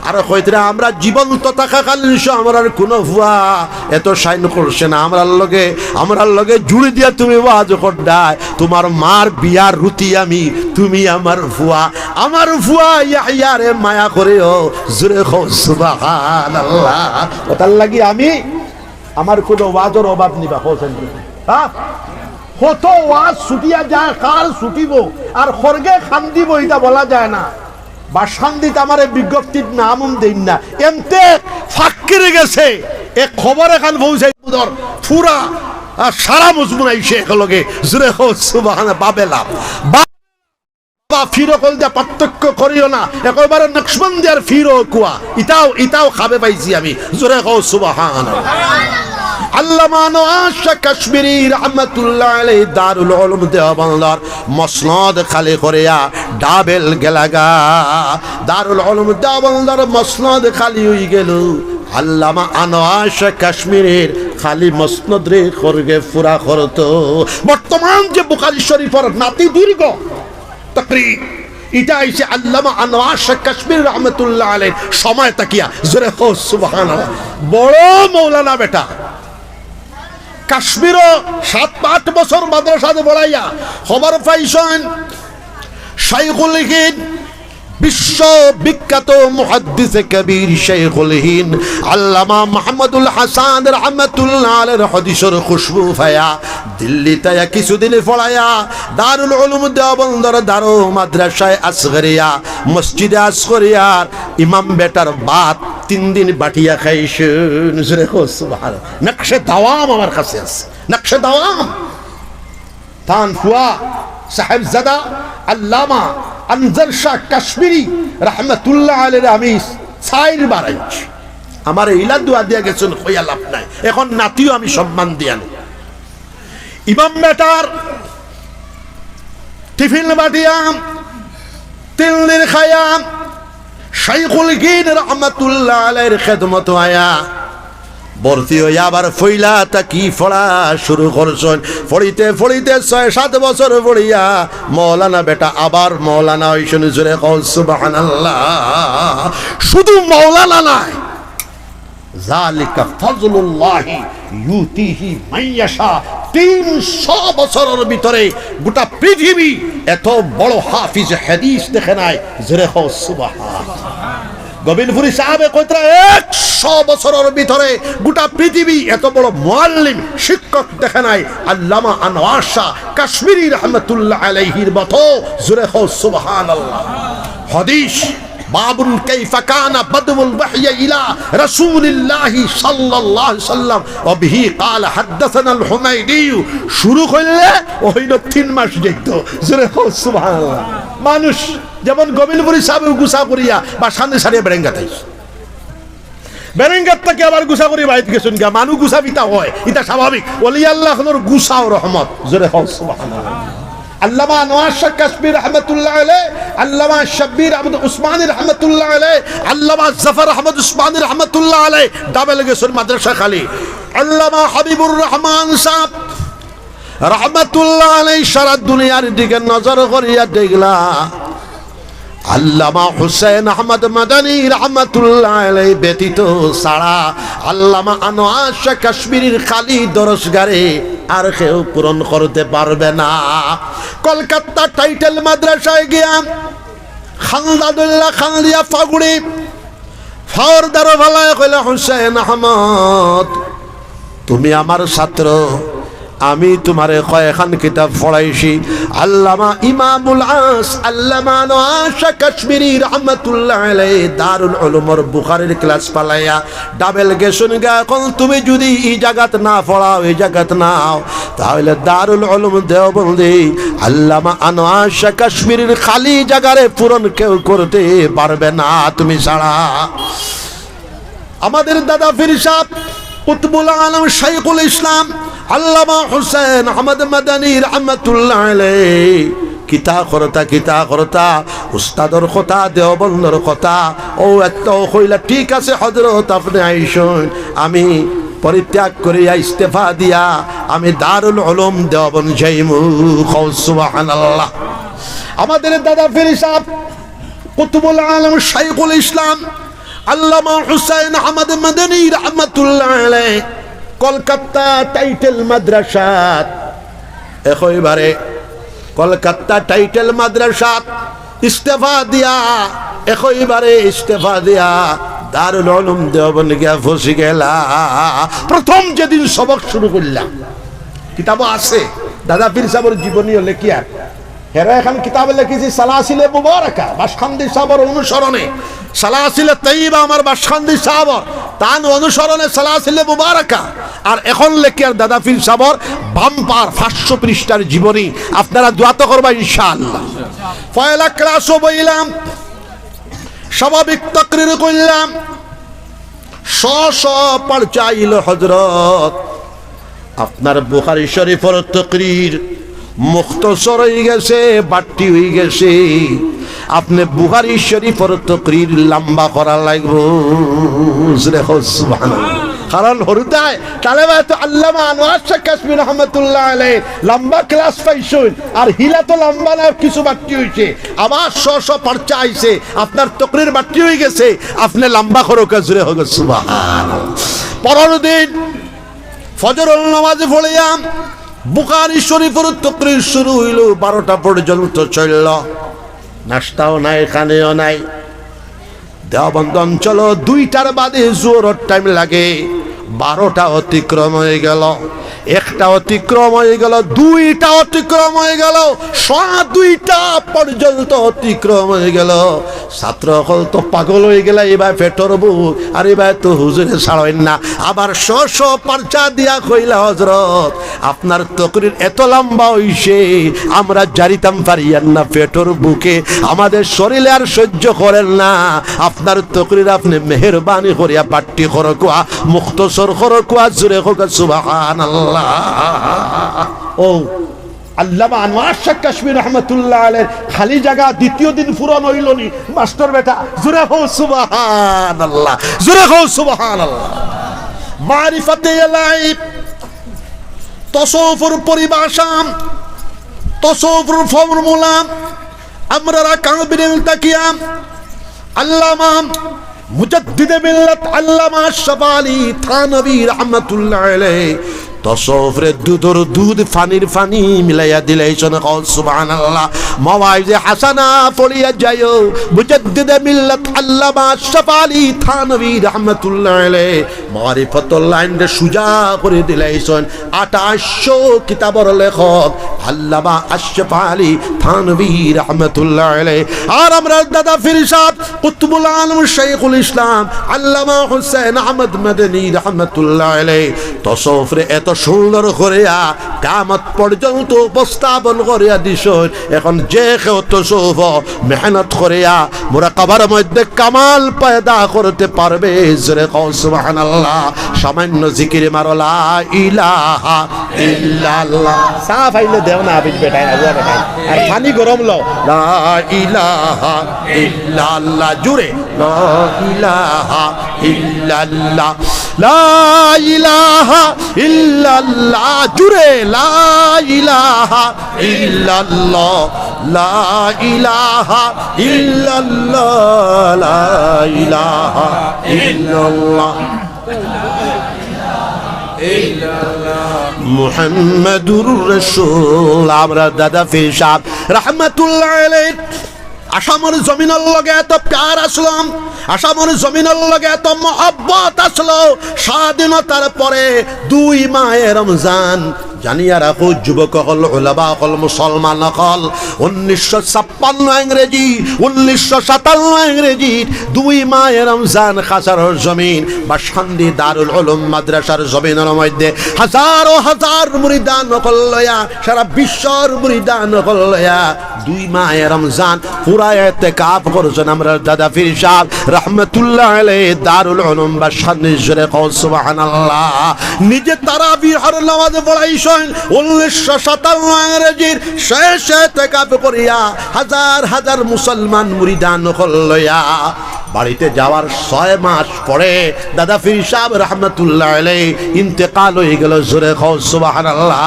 আর কইতরা, "আমরা জীবন্ত থাকাকালীন সহ আমরার কুনু ফুয়া এত শাইন করছে না, আমরার লগে, আমরার লগে জুড়ি দিয়া তুমি ওয়াজ কররায়, তুমার মার বিয়ার রুটি আমি, তুমি আমার ফুয়া।" আমার ফুয়া ইয়াহিয়ারে মায়া করেও, জোরে কও সুবহানাল্লাহ। অতার লাগি আমি, আমার কুনু ওয়াজর অভাব নি বা, কও চাইন। হ্যাঁ? কত ওয়াজ ছুটিয়া যায়, কার ছুটিবো? আর খরগে কান্দিবো, ইটা বলা যায় না। বাসকান্দিত আমারে বিজ্ঞপ্তিত নামও দেইন না। এমতে ফাক্কিরে গেছে, এক খবর এখান পৌঁছাই বুদর, পুরা, আহ, সারা মজমুন আইছে একলগে। জোরে কও সুবহানাল্লাহ, বাবেলা। বা পীর অকল দিয়া পার্থক্য করিও না, একেবারে নকশবন্দি আর পীর অকুয়া, ইতাও, ইতাও খাবে পাইছি আমি। জোরে কও সুবহানাল্লাহ। আল্লামা আনোয়ার শাহ কাশ্মীরি রহমাতুল্লাহ আলাইহি দারুল উলুম দেওবন্দর মসনদ খালি করিয়া ডাবেল গেলাগা। দারুল উলুম দেওবন্দর মসনদ খালি অইগেল। আল্লামা আনোয়ার শাহ কাশ্মীরির খালি মসনদরে খরগে পুরা করতো। বর্তমান যে বুখারী শরীফর নাতি দীর্ঘ তকরির, ইটা আইছে আল্লামা আনোয়ার শাহ কাশ্মীরি রহমাতুল্লাহ আলাইহির সময় থাকিয়া। জোরে কও সুবহানাল্লাহ। বড় মৌলানা বেটা। কাশ্মীরো সাত আট বছর মাদ্রাসাত পড়াইয়া খবর পাইছইন শাইখুল হিন্দ, বিশ্ববিখ্যাত মুহাদ্দিসে কবির শাইখুল হিন্দ আল্লামা মাহমুদুল হাসান রহমাতুল্লাহ আলাইহির হাদিসর খুশবু পাইয়া দিল্লিত আইয়া কিছুদিন পড়াইয়া দারুল উলুম দেওবন্দর দারু মাদ্রাসায়ে আসগরিয়া, মসজিদে আসগরিয়ার ইমাম বেটার ভাত তিন দিন বাটিয়া খাইছইন। জোরে কও সুবহানাল্লাহ। নকশে দাওয়াম আমার কাছে আছে, নকশে দাওয়াম। তান ফুয়া সাহেবজাদা আল্লামা আনজার শাহ কাশ্মীরি রহমাতুল্লাহ আলাইহিরে আমি চাইর বার আইছি। আমারে ইলা দোয়া দিয়া গেছইন, কইয়া লাভ নাই। এখন নাতিও আমি সম্মান দিয়া নেই। ইমাম বেটার টিফিন বাটিয়া তিন দিন খাইয়া শাইখুল হিন্দ রহমাতুল্লাহ আলাইহির খেদমতো আইয়া ভর্তি অইয়া আবার পয়লা থাকি পড়া শুরু করছইন। পড়িতে পড়িতে ছয় সাত বছর পড়িয়া মৌলানা বেটা আবার মৌলানা অইছইন। জোরে কও সুবহানাল্লাহ। শুধু মৌলানা নায়, যালিকা ফাজলুল্লাহি ইউতিহি মান ইয়াশা। তিনশো বছরর ভিতরে গোটা পৃথিবী এত বড় হাফিজ হাদিস দেখে নাই। জোরে কও সুবহানাল্লাহ। গোবিন্দপুরী সাহেবে কইতরা, একশো বছরর ভিতরে গোটা পৃথিবী এত বড় মুআল্লিম, শিক্ষক দেখে নাই আল্লামা আনোয়ার শাহ কাশ্মীরি রহমতুল্লাহ আলাইহির মতো। জোরে কও সুবহানাল্লাহ। হাদিস, বাবুন কাইফা কানা বাদউল ওয়াহয়ি ইলা রাসূলিল্লাহি সাল্লাল্লাহু আলাইহি ওয়াসাল্লাম ওয়া বিহি ক্বালা হাদ্দাসানাল হুমায়দি। শুরু করলে অইন তিন মাস যাইতো। জোরে কও সুবহানাল্লাহ। মানুষ যেমন গোবিন্দপুরী সাহেব গুছা করিয়া বাসখান্দি ছাড়িয়া বেরেঙ্গাত আইছে, বেরেঙ্গাত থাকি আবার গুছা করি বাড়িত গেছইন গিয়া। মানুষ গুছা পিতা হয়, ইটা স্বাভাবিক। ওলি আল্লাহ অকলর গুছাও রহমত। জোরে কও সুবহানাল্লাহ। আল্লামা আনোয়ার শাহ কাশ্মীরি রহমতুল্লাহ আলাইহি, আল্লামা শাব্বির আহমদ উসমানী রহমতুল্লাহ আলাইহি, আল্লামা জাফর আহমদ উসমানী রহমতুল্লাহ আলাইহি, ডাবল গেছইন মাদ্রাসা খালি। আল্লামা হাবিবুর রহমান সাহেব রহমতুল্লাহ আলাইহি সারা দুনিয়ার দিকে নজর করিয়া দেখলা, আল্লামা হুসেন আহমদ মাদানী রহমতুল্লাহ আলাইহি ব্যতীত ছাড়া আল্লামা আনোয়ার শাহ কাশ্মীরির খালি দরসগারে আর কেউ পূরণ করতে পারবে না। কলকাতা টাইটেল মাদ্রাসায় গিয়া খান্দা ধরলা, খান্দিয়া ফাগুড়ি ফাওর দারো ফালায় কইলা, "হুসেন আহমদ, তুমি আমার ছাত্র, আমি তুমারে কয়খান কিতাব পড়াইছি।" আল্লামা ইমামুল আস, আল্লামা আনোয়ার শাহ কাশ্মীরি রহমতুল্লাহ আলাইহি দারুল উলুমর বুখারীর ক্লাস ফালাইয়া ডাবল গেছইন গিয়া। অখন তুমি যুদি ই জাগাত না পড়াও, ই জাগাত না আও, তাহলে দারুল উলুম দেওবন্দি আল্লামা আনোয়ার শাহ কাশ্মীরির খালি জাগারে পূরণ কেউ করতে পারবে না তুমি ছাড়া। আমাদের দাদা পীর সাহেব কুতুবুল আলম শাইখুল ইসলাম আল্লামা হুসেন আহমদ মাদানী রহমতুল্লাহ আলাইহি কিতা করতা, কিতা করতা, উস্তাদর কথা, দেওবন্দর কথা, অউ এত কইলা, "ঠিক আছে হজরত, আপনে আইছইন, আমি পরিত্যাগ করিয়া ইস্তেফা দিয়া আমি দারুল উলুম দেওবন্দ যাইমু।" কও সুবহানাল্লাহ। আমাদের দাদা পীর সাহেব কুতুবুল আলম শাইখুল ইসলাম আল্লামা হুসেন আহমদ মাদানী রহমতুল্লাহ আলাইহি কলকাতা টাইটেল মাদ্রাসাত একইবারে কলকাতা টাইটেল মাদ্রাসাত ইস্তেফা দিয়া, একইবারে ইস্তেফা দিয়া দারুল উলুম দেওবন্দ গিয়া ফসি গেলা। প্রথম যেদিন সবক শুরু করলাম, কিতাবো আছে, দাদা পীর সাহেবর জীবনীও লেখিয়া, হেরা এখান কিতাবে লেখিছি সালাসিলে মুবারাকা, বাসখান্দি সাহেবর অনুসরণে, সালাসিলে তৈবা আমার বাসখান্দি সাহেবর, তান অনুসরণে সালাসিলে মুবারাকা। আর এখন লেখিয়ার দাদা পীর সাহেবর বাম্পার পাঁচশো পৃষ্ঠার জীবনী। আপনারা দোয়া তো করবা ইনশাআল্লাহ। পয়লা ক্লাসও বইলাম, স্বাভাবিক তকরির করলাম, শ শ পর্চা আইলো, "হজরত, আপনার বুখারী শরীফর তকরির মুখতসর অইগেছে, বাট্টি অইগেছে, আপনে বুখারী শরীফর তকরির লাম্বা করা লাগবো।" জোরে কও সুবহানাল্লাহ। কারণ হুরুতায় তালেবায়ে তো আল্লামা আনোয়ার শাহ কাশ্মীরি রহমতুল্লাহ আলাইহি লাম্বা ক্লাস পাইছইন, আর হিলা তো লাম্বা না, কিছু বাট্টি অইছে, আবার শ শ পর্চা আইছে, আপনার তকরির বাট্টি অইগেছে, আপনে লাম্বা করউক্কা। জোরে কও সুবহানাল্লাহ। পরর দিন ফজরর নামাজ পড়িয়া বুখারী শরীফর তকরির শুরু অইলো, বারোটা পর্যন্ত চললো। নাস্তাও নাই, খানিও নাই। দেওবন্দ অঞ্চলো দুইটার বাদে জোহরর টাইম লাগে, বারোটা অতিক্রম অইগেলো, একটা অতিক্রম অইগেলো, দুইটা অতিক্রম অইগেলো, সোয়া দুইটা পর্যন্ত অতিক্রম অইগেলো। ছাত্র অকল তো পাগল অইগেলা, ইবায় পেটর ভুক, আর ইবায় তো হুজুরে ছাড়ইন না। আবার শ শ পর্চা দিয়া কইলা, "হজরত, আপনার তকরির এত লাম্বা অইছে, আমরা জারিতাম পারিয়ার না, পেটর ভুকে আমাদের শরীরে আর সহ্য করের না। আপনার তকরির আপনে মেহেরবানি করিয়া বাট্টি করউক্কা, মুখতসর করউক্কা।" জোরে কও সুবহানাল্লাহ। ও আল্লামা আনোয়ার শাহ কাশ্মীরি রহমতুল্লাহ আলাইহির খালি জাগা দ্বিতীয় দিন পূরণ অইলো নি, মাস্টর বেটা? জোরে কও সুবহানাল্লাহ, জোরে কও সুবহানাল্লাহ। মারিফাতে এলাই, তসৌফর পরিভাষা, তসৌফর ফর্মুলা, আমরা কাবিরিল তাকিয়া আল্লামা মুজাদ্দিদে মিল্লাত আল্লামা আশরাফ আলী থানভী রহমাতুল্লাহ আলাইহি তসৌফরে দুধর দুধ, ফানির ফানি মিলাইয়া দিলাইছইন। কও সুবহানাল্লাহ। মাওয়াইজে হাসানা পড়িয়া যাইও, মুজাদ্দিদে মিল্লাত আল্লামা আশরাফ আলী থানভী রহমাতুল্লাহ আলাইহি মারিফতর লাইনরে সুজা করি দিলাইছইন। আঠাইশশো কিতাবর লেখক আল্লামা আশরাফ আলী থানভী রহমাতুল্লাহ আলাইহি। আর আমরার দাদা পীর সাব কুতুবুল আলম শাইখুল ইসলাম আল্লামা হুসাইন আহমদ মাদানী রহমাতুল্লাহ আলাইহি তসৌফরে এত সুন্দর করিয়া কিয়ামত পর্যন্ত উপস্থাপন করিয়া দিছইন। এখন যে কেউ তসৌফ মেহনত করিয়া মুরাকাবার মধ্যে কামাল পয়দা করতে পারবে। জোরে কও সুবহানাল্লাহ। সামান্য জিকির মারো, লা ইলাহা ইল্লাল্লাহ। চা পাইলে দেও না, আবিদ বেটায়, আবুয়া বেটায়। আর পানি গরম লও। লা ইলাহা ইল্লাল্লাহ। জোরে। লা ইলাহা ইল্লাল্লাহ। লা ইলাহা ইল্লাল্লাহ। জোরে। লা ইলাহা ইল্লাল্লাহ। লা ইলাহা ইল্লাল্লাহ। লা ইলাহা ইল্লাল্লাহ। মুহাম্মাদুর রাসূল। আমরার দাদা পীর সাব রহমাতুল্লাহ আলাইহি আসামর জমিনর লগে এত প্যার আছলো, আসামর জমিনর লগে এত মহব্বত আছলো। স্বাধীনতার পরে দুই মাহে রমজান, জানিয়া রাখো যুবক অকল, উলামা অকল, মুসলমান অকল, উনিশশো ছাপ্পান্ন ইংরেজি, উনিশশো সাতান্ন ইংরেজি, দুই মাহে রমজান কাছাড়র জমিন, বাসকান্দি দারুল উলুম মাদ্রাসার জমিনর মধ্যে হাজারো হাজার মুরিদান অকল লইয়া, সারা বিশ্বর মুরিদান অকল লইয়া দুই মাহে রমজান পুরা এতেকাফ করছইন আমরার দাদা পীর সাব রহমাতুল্লাহ আলাইহি দারুল উলুম বাসকান্দি। জোরে কও সুবহানাল্লাহ। নিজে তারাবিহর নামাজ পড়াইছইন উনিশশো সাতান্ন ইংরেজির শেষ এতেকাফ করিয়া হাজার হাজার মুসলমান মুরিদান অকল লইয়া। বাড়িতে যাওয়ার ছয় মাস পরে দাদা পীর সাব রহমাতুল্লাহ আলাইহি ইন্তেকাল অইগেলো। জোরে কও সুবহানাল্লাহ।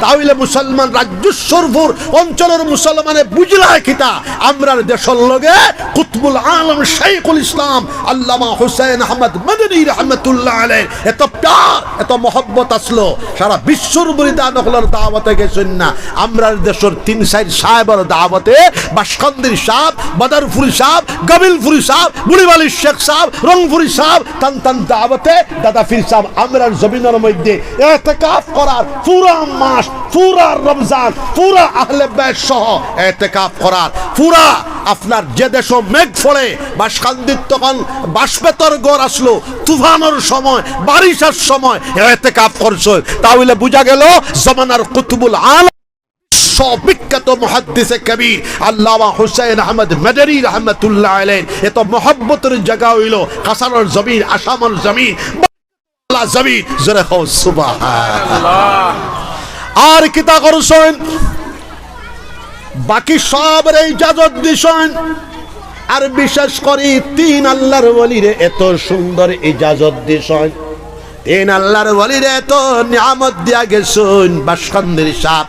তা অইলে মুসলমান রাজ্য সরপুর অঞ্চলর মুসলমানে বুঝলা কিতা? আমরার দেশর লগে কুতুবুল আলম শাইখুল ইসলাম আল্লামা হুসাইন আহমদ মাদানী রহমাতুল্লাহ আলাইহি এত প্যার, এত মহব্বত আছলো, সারা বিশ্বর মুরিদান অকলর দাওয়াতে গেছইন না। আমরার দেশর তিন চাইর সাবর দাওয়াতে, বাসকান্দির সাব, বাদারপুরি সাব, গাবিলপুরি সাব, বুড়িবালির শেখ সাব, রংপুরি সাব, তান তান দাওয়াতে দাদা পীর সাব আমরার জমিনর মধ্যে এতেকাফ করার পুরা মাস, পুরা রমজান, পুরা আহলে বায়ত সহ এতেকাফ করার পুরা আপনার যে দেশো মেঘ পড়ে, বাসকান্দিত তখন বাঁশ-বেতর ঘর আছলো, তুফানর সময়, বারিশার সময় এতেকাফ করছইন। তা অইলে বুঝা গেলো জমানার কুতুবুল আলম, বিশ্ববিখ্যাত মুহাদ্দিসে কবির আল্লামা হুসাইন আহমদ মাদানী রহমাতুল্লাহ আলাইহির এত মহব্বতর জাগা অইলো কাছাড়র জমিন, আসামর জমিন, আল্লাহ জমিন। জোরে কও সুবহানাল্লাহ। আর কিতা করছইন? বাকি সবরে ইজাজত দিছইন, আর বিশেষ করি তিন আল্লাহর ওলিরে এত সুন্দর ইজাজত দিছইন, তিন আল্লাহর ওলিরে এত নিয়ামত দিয়া গেছইন। বাসকান্দির সাব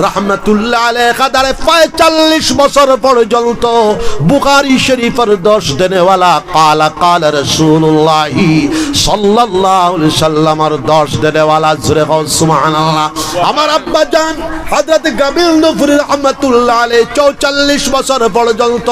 রহমাতুল্লাহ আলাইহি একাধারে পঁয়তাল্লিশ বছর পর্যন্ত বুখারী শরীফর দর্শ দেনেওয়ালা, কালা কালা রাসূলুল্লাহি সাল্লাল্লাহু আলাইহি সাল্লামর দর্শ দেনেওয়ালা। জোরে কও সুবহানাল্লাহ। আমার আব্বা জান হযরত গাবিলপুরী রহমাতুল্লাহ আলাইহি চৌচল্লিশ বছর পর্যন্ত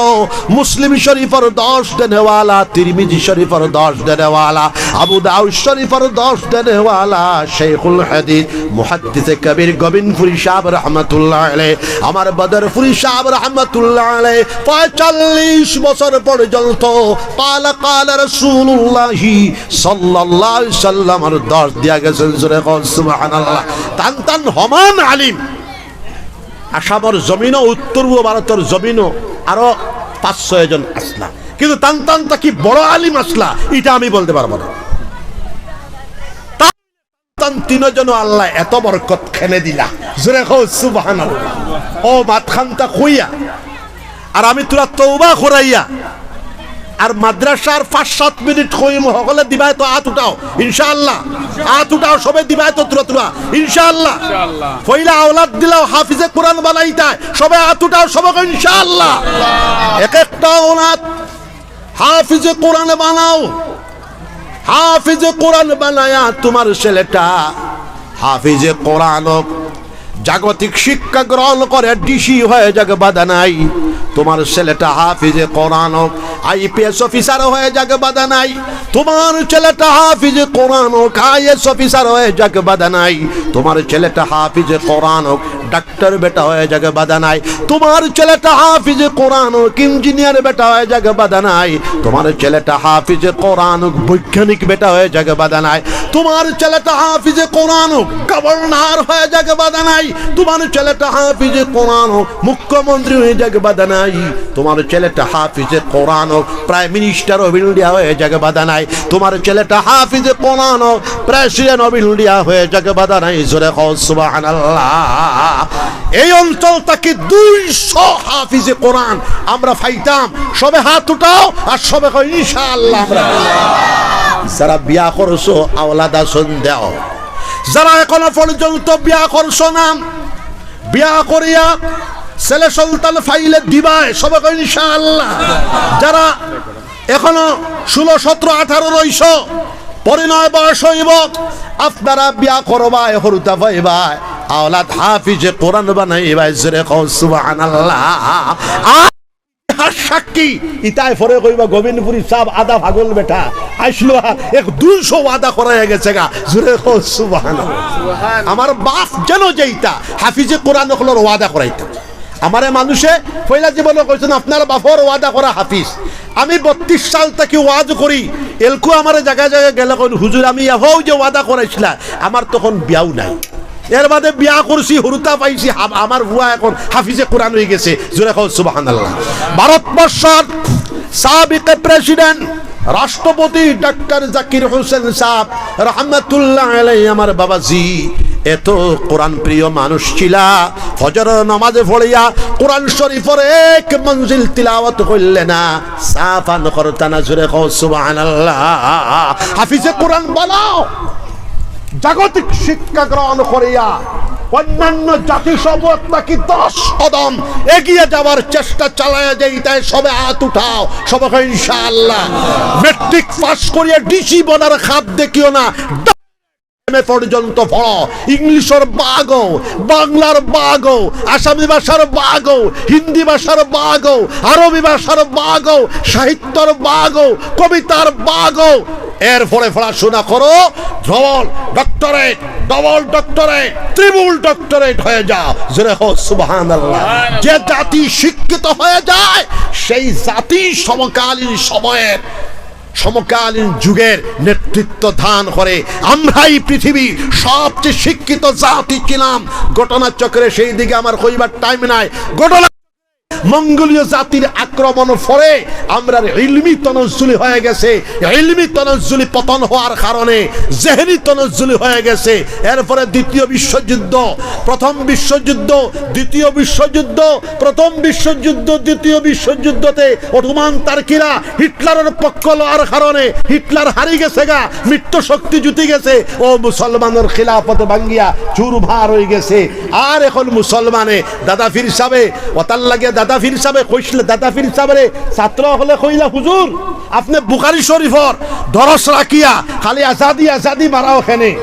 মুসলিম শরীফর দর্শ দেনেওয়ালা, তিরমিজি শরীফর দর্শ দেনেওয়ালা, আবু দাউদ শরীফর দর্শ দেনেওয়ালা, শাইখুল হাদিস মুহাদ্দিসে কবির গাবিলপুরী সাব রহমাতুল্লাহ আলাইহি, আমার বাদারপুরি সাব রহমাতুল্লাহ আলাইহি পঁয়তাল্লিশ বছর পর্যন্ত কালা কালা রাসূলুল্লাহি সাল্লাল্লাহু আলাইহি সাল্লামর দর্শ দিয়া গেছইন। জোরে কও সুবহানাল্লাহ। তান তান হমান আলিম আসামর জমিনো, উত্তর পূর্ব ভারতর জমিনো আরো পাঁচ ছয় জন আছলা, কিন্তু তান তান থাকি বড় আলিম আছলা, ইটা আমি বলতে পারবো না। তান তান তিনজনও আল্লায় এত বরকত কেনে দিলা। জোরে কও সুবহানাল্লাহ। ও মাতখান্তা কইয়া আর আমি তুরা তওবা করাইয়া আর মাদ্রাসার পাঁচ সাত মিনিট কইমু, হকলে দিবায় তো আত উঠাও, ইনশাআল্লাহ। আত উঠাও, সবে দিবায় তো তুরা তুরা, ইনশাআল্লাহ। ইনশাআল্লাহ। পয়লা আওলাদ দিলাও, হাফিজে কোরআন বানাইতায়, সবে আত উঠাও, সবে কও ইনশাআল্লাহ। এক একটা আওলাদ হাফিজে কোরআন বানাও, হাফিজে কোরআন বানায়া তুমার ছেলেটা হাফিজে কোরআন হোক, জাগতিক শিক্ষা গ্রহণ করে ডিসি হয়ে যাক, বাধা নাই। তোমার ছেলেটা হাফিজে কোরআন হোক, আইপিএস অফিসার হয়ে যাক, বাধা নাই। তোমার ছেলেটা হাফিজে কোরআন হোক, আইএস অফিসার হয়ে যাক, বাধা নাই। তোমার ছেলেটা হাফিজে কোরআন হোক, ডাক্তার বেটা হয়ে যাক, বাধা নাই। তোমার ছেলেটা হাফিজে কোরআন হোক, ইঞ্জিনিয়ার বেটা হয়ে যাক, বাধা নাই। তোমার ছেলেটা হাফিজে কোরআন হোক, বৈজ্ঞানিক বেটা হয়ে যাক, বাধা নাই। তোমার ছেলেটা হাফিজে কোরআন হোক, গভর্নর হয়ে যাক, বাধা নাই। তোমার ছেলেটা হাফিজে কোরআন হোক, মুখ্যমন্ত্রী হয়ে যাক, বাধা নাই। তোমার ছেলেটা হাফিজে কোরআন হোক, প্রাইম মিনিস্টার অফ ইন্ডিয়া হয়ে যাক, বাধা নাই। তোমার ছেলেটা হাফিজে কোরআন হোক, প্রেসিডেন্ট অফ ইন্ডিয়া হয়ে যাক, বাধা নাই। জোরে কও সুবহানাল্লাহ। এই অঞ্চল থাকি দুইশো হাফিজে কোরআন আমরা পাইতাম। সবে হাত উঠাও আর সবে কও, "ইনশাআল্লাহ।" আমরা, যারা বিয়া করছো, আওলাদ আছইন দেও। যারা এখনো পর্যন্ত বিয়া করছো না, বিয়া করিয়া ছেলে সন্তান পাইলে দিবায়, সবে কও, "ইনশাআল্লাহ।" যারা এখনো ষোলো, সতেরো, আঠারো রইছো, পরিণয় বয়স অইবো, আপনারা বিয়া করবায়, হুরুতা পাইবায়, আওলাদ হাফিজে কোরআন বানাইবায়, জোরে কও সুবহানাল্লাহ। আর ইতিহাস সাক্ষী, ইতায় পরে কইবা, "গোবিন্দপুরী সাব আধা পাগল বেটা, আইসলো আর এক দুইশো ওয়াদা করাইয়া গেছেগা।" জোরে কও সুবহানাল্লাহ। আমার বাপ যেন যেইতা হাফিজে কোরআন অকলর ওয়াদা করাইতা। আমারে মানুষে পয়লা জীবনে কইছইন, "আপনার বাপর ওয়াদা করা হাফিজ।" আমি বত্রিশ সাল থাকি ওয়াজ করি, এলকু আমারে জাগায় জাগায় গেলে কইন, "হুজুর, আমি এফাও যে ওয়াদা করাইছিলা, আমার তখন বিয়াও নাই। এর বাদে বিয়া করছি, হুরুতা পাইছি, হাব-, আমার ফুয়া এখন হাফিজে কোরআন অইগেছে।" জোরে কও সুবহানাল্লাহ। ভারতবর্ষর সাবেক প্রেসিডেন্ট, রাষ্ট্রপতি ডাক্তার জাকির হোসেন সাব রহমাতুল্লাহ আলাইহি, আমার বাবাজি, এত কোরআন প্রিয় মানুষ ছিলা, ফজর নামাজে পড়িয়া কোরআন শরীফর এক মঞ্জিল তিলাওয়াত করলে না, চা পান করতা না। জোরে কও সুবহানাল্লাহ। হাফিজে কোরআন বানাও, জাগতিক শিক্ষা গ্রহণ করিয়া অন্যান্য জাতিসমূহ থাকি দশ কদম এগিয়ে যাওয়ার চেষ্টা চালাইয়া যাইতায়। সবে হাত উঠাও, সবে কও ইনশাআল্লাহ। ম্যাট্রিক পাস করিয়া ডিসি বনার খাব দেখিও না, এমএ পর্যন্ত পড়ো, ইংলিশর বাগও, বাংলার বাগও, আসামি ভাষার বাগও, হিন্দি ভাষার বাগও, আরবি ভাষার বাগও, সাহিত্যর বাগও, কবিতার বাগও। এরপরে পড়াশোনা করো, double doctorate, double doctorate, triple doctorate হয়ে যাও। জোরে কও সুবহানাল্লাহ। যে জাতি শিক্ষিত হয়ে যায়, সেই জাতি সমকালীন সময়ের, সমকালীন যুগের নেতৃত্ব দান করে। আমরাই পৃথিবীর সবচেয়ে শিক্ষিত জাতি ছিলাম। ঘটনাচক্রে সেই দিকে আমার কইবার টাইম নাই। ঘটনা মঙ্গোলীয় জাতির আক্রমণ পরে আমরার ইলমি তনজ্জুলি হয়ে গেছে, ইলমি তনজ্জুলি পতন হওয়ার কারণে জেহনি তনজ্জুলি হয়ে গেছে। এরপরে দ্বিতীয় বিশ্বযুদ্ধ, প্রথম বিশ্বযুদ্ধ, দ্বিতীয় বিশ্বযুদ্ধ, প্রথম বিশ্বযুদ্ধ, দ্বিতীয় বিশ্বযুদ্ধতে অটোমান তার্কিরা হিটলারের পক্ষ লওয়ার কারণে হিটলার হারি গেছেগা, মিত্র শক্তি জুটি গেছে। ও মুসলমানের খিলাফত ভাঙ্গিয়া চুরমার হয়ে গেছে। আর এখন মুসলমানে দাদা পীর সাবে, ওতার লাগিয়া দাদা পীর সাবে কইসলে, দাদা পীর সাবরে ছাত্র অকলে কইলা, "হুজুর, আপনে বুখারী শরীফর দরস রাখিয়া খালি আজাদি আজাদি মারাও কেনে।"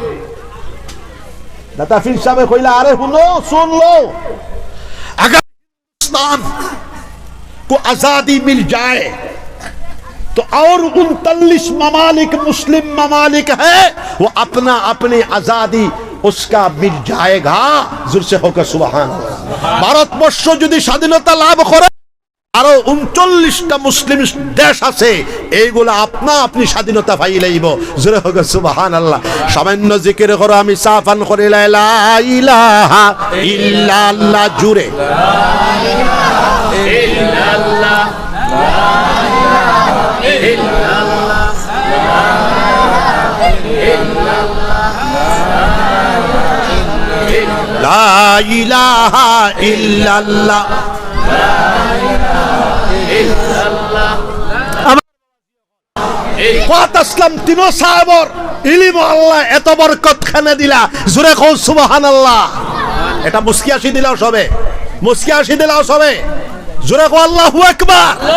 দাদা পীর সাবে কইলা, "আরে হুনো, শুনলো, আগার হিন্দুস্তান কো আজাদি মিল যায়, তো অর ঊনচল্লিশ মামালিক মুসলিম মামালিক হ্যায়, ও আপনা আপনি আজাদি উসকা মিল যায়েগা।" জোরসে হোক সুবহান। ভারতবর্ষ যদি স্বাধীনতা লাভ করে, আরো ঊনচল্লিশটা মুসলিম দেশ আছে, এইগুলা আপনা আপনি স্বাধীনতা পাইলাইব। জোরে হোক সুবহানাল্লাহ। সামান্য জিকির করো, আমি চা পান করি, লা ইলাহা ইল্লাল্লাহ। জোরে। লা ইলাহা ইল্লাল্লাহ। কত আসলাম তিনো সাহেবর ইলিম আল্লাহ এত বরকত খানে দিলা। জোরে কও সুবহানাল্লাহ। এটা মুস্কি আসি দিলাও সবে, মুস্কি আসি দিলাও সবে। জোরে কও আল্লাহু আকবার।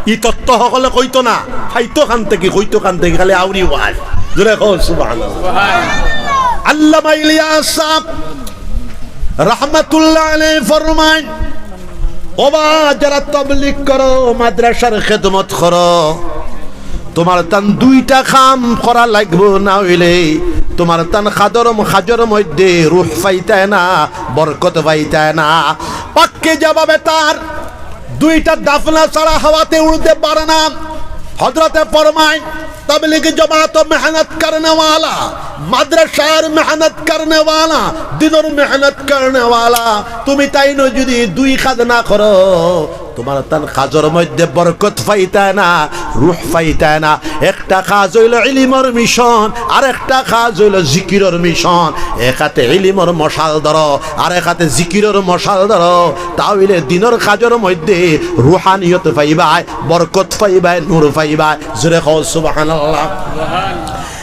ই তত্ত্ব সকলে কইতো না, খাইতো খান থেকে, কইতো খান থেকে, খালি আউরি ওয়াজ। জোরে কও সুবহানাল্লাহ। আল্লামা ইলিয়াস সাহেব রহমাতুল্লাহ আলাইহি ফরমাইন, "ওবা, যারা তবলিগ করো, মাদ্রাসার খেদমত করো, তুমার তান দুইটা কাম করা লাগবো, না অইলে তুমার তান কাজর, কাজর মধ্যে রুহ পাইতায় না, বরকত পাইতায় না।" বাক্যে জবাবে তার দুইটা দাফনা ছাড়া হাওয়াতে উড়তে পারে না। হযরতে ফরমাইন, তবলিগ জমাত মেহনত করনে ওয়ালা, মাদ্রাসার মেহনত করনে ওয়ালা, দ্বীনর মেহনত করনে ওয়ালা, তুমি তাইন যদি দুই কাজ না করো, তুমার তান কাজর মধ্যে বরকত পাইতায় না, রুহ পাইতায় না। একটা কাজ অইলো ইলিমর মিশন, আর একটা কাজ অইলো জিকিরর মিশন। এক হাতে ইলিমর মশাল ধরো, আর এক হাতে জিকিরর মশাল ধরো, তা অইলে দ্বীনর কাজর মধ্যে রুহানিয়ত পাইবায়, বরকত পাইবায়, নূর পাইবায়। জোরে কও সুবহানাল্লাহ।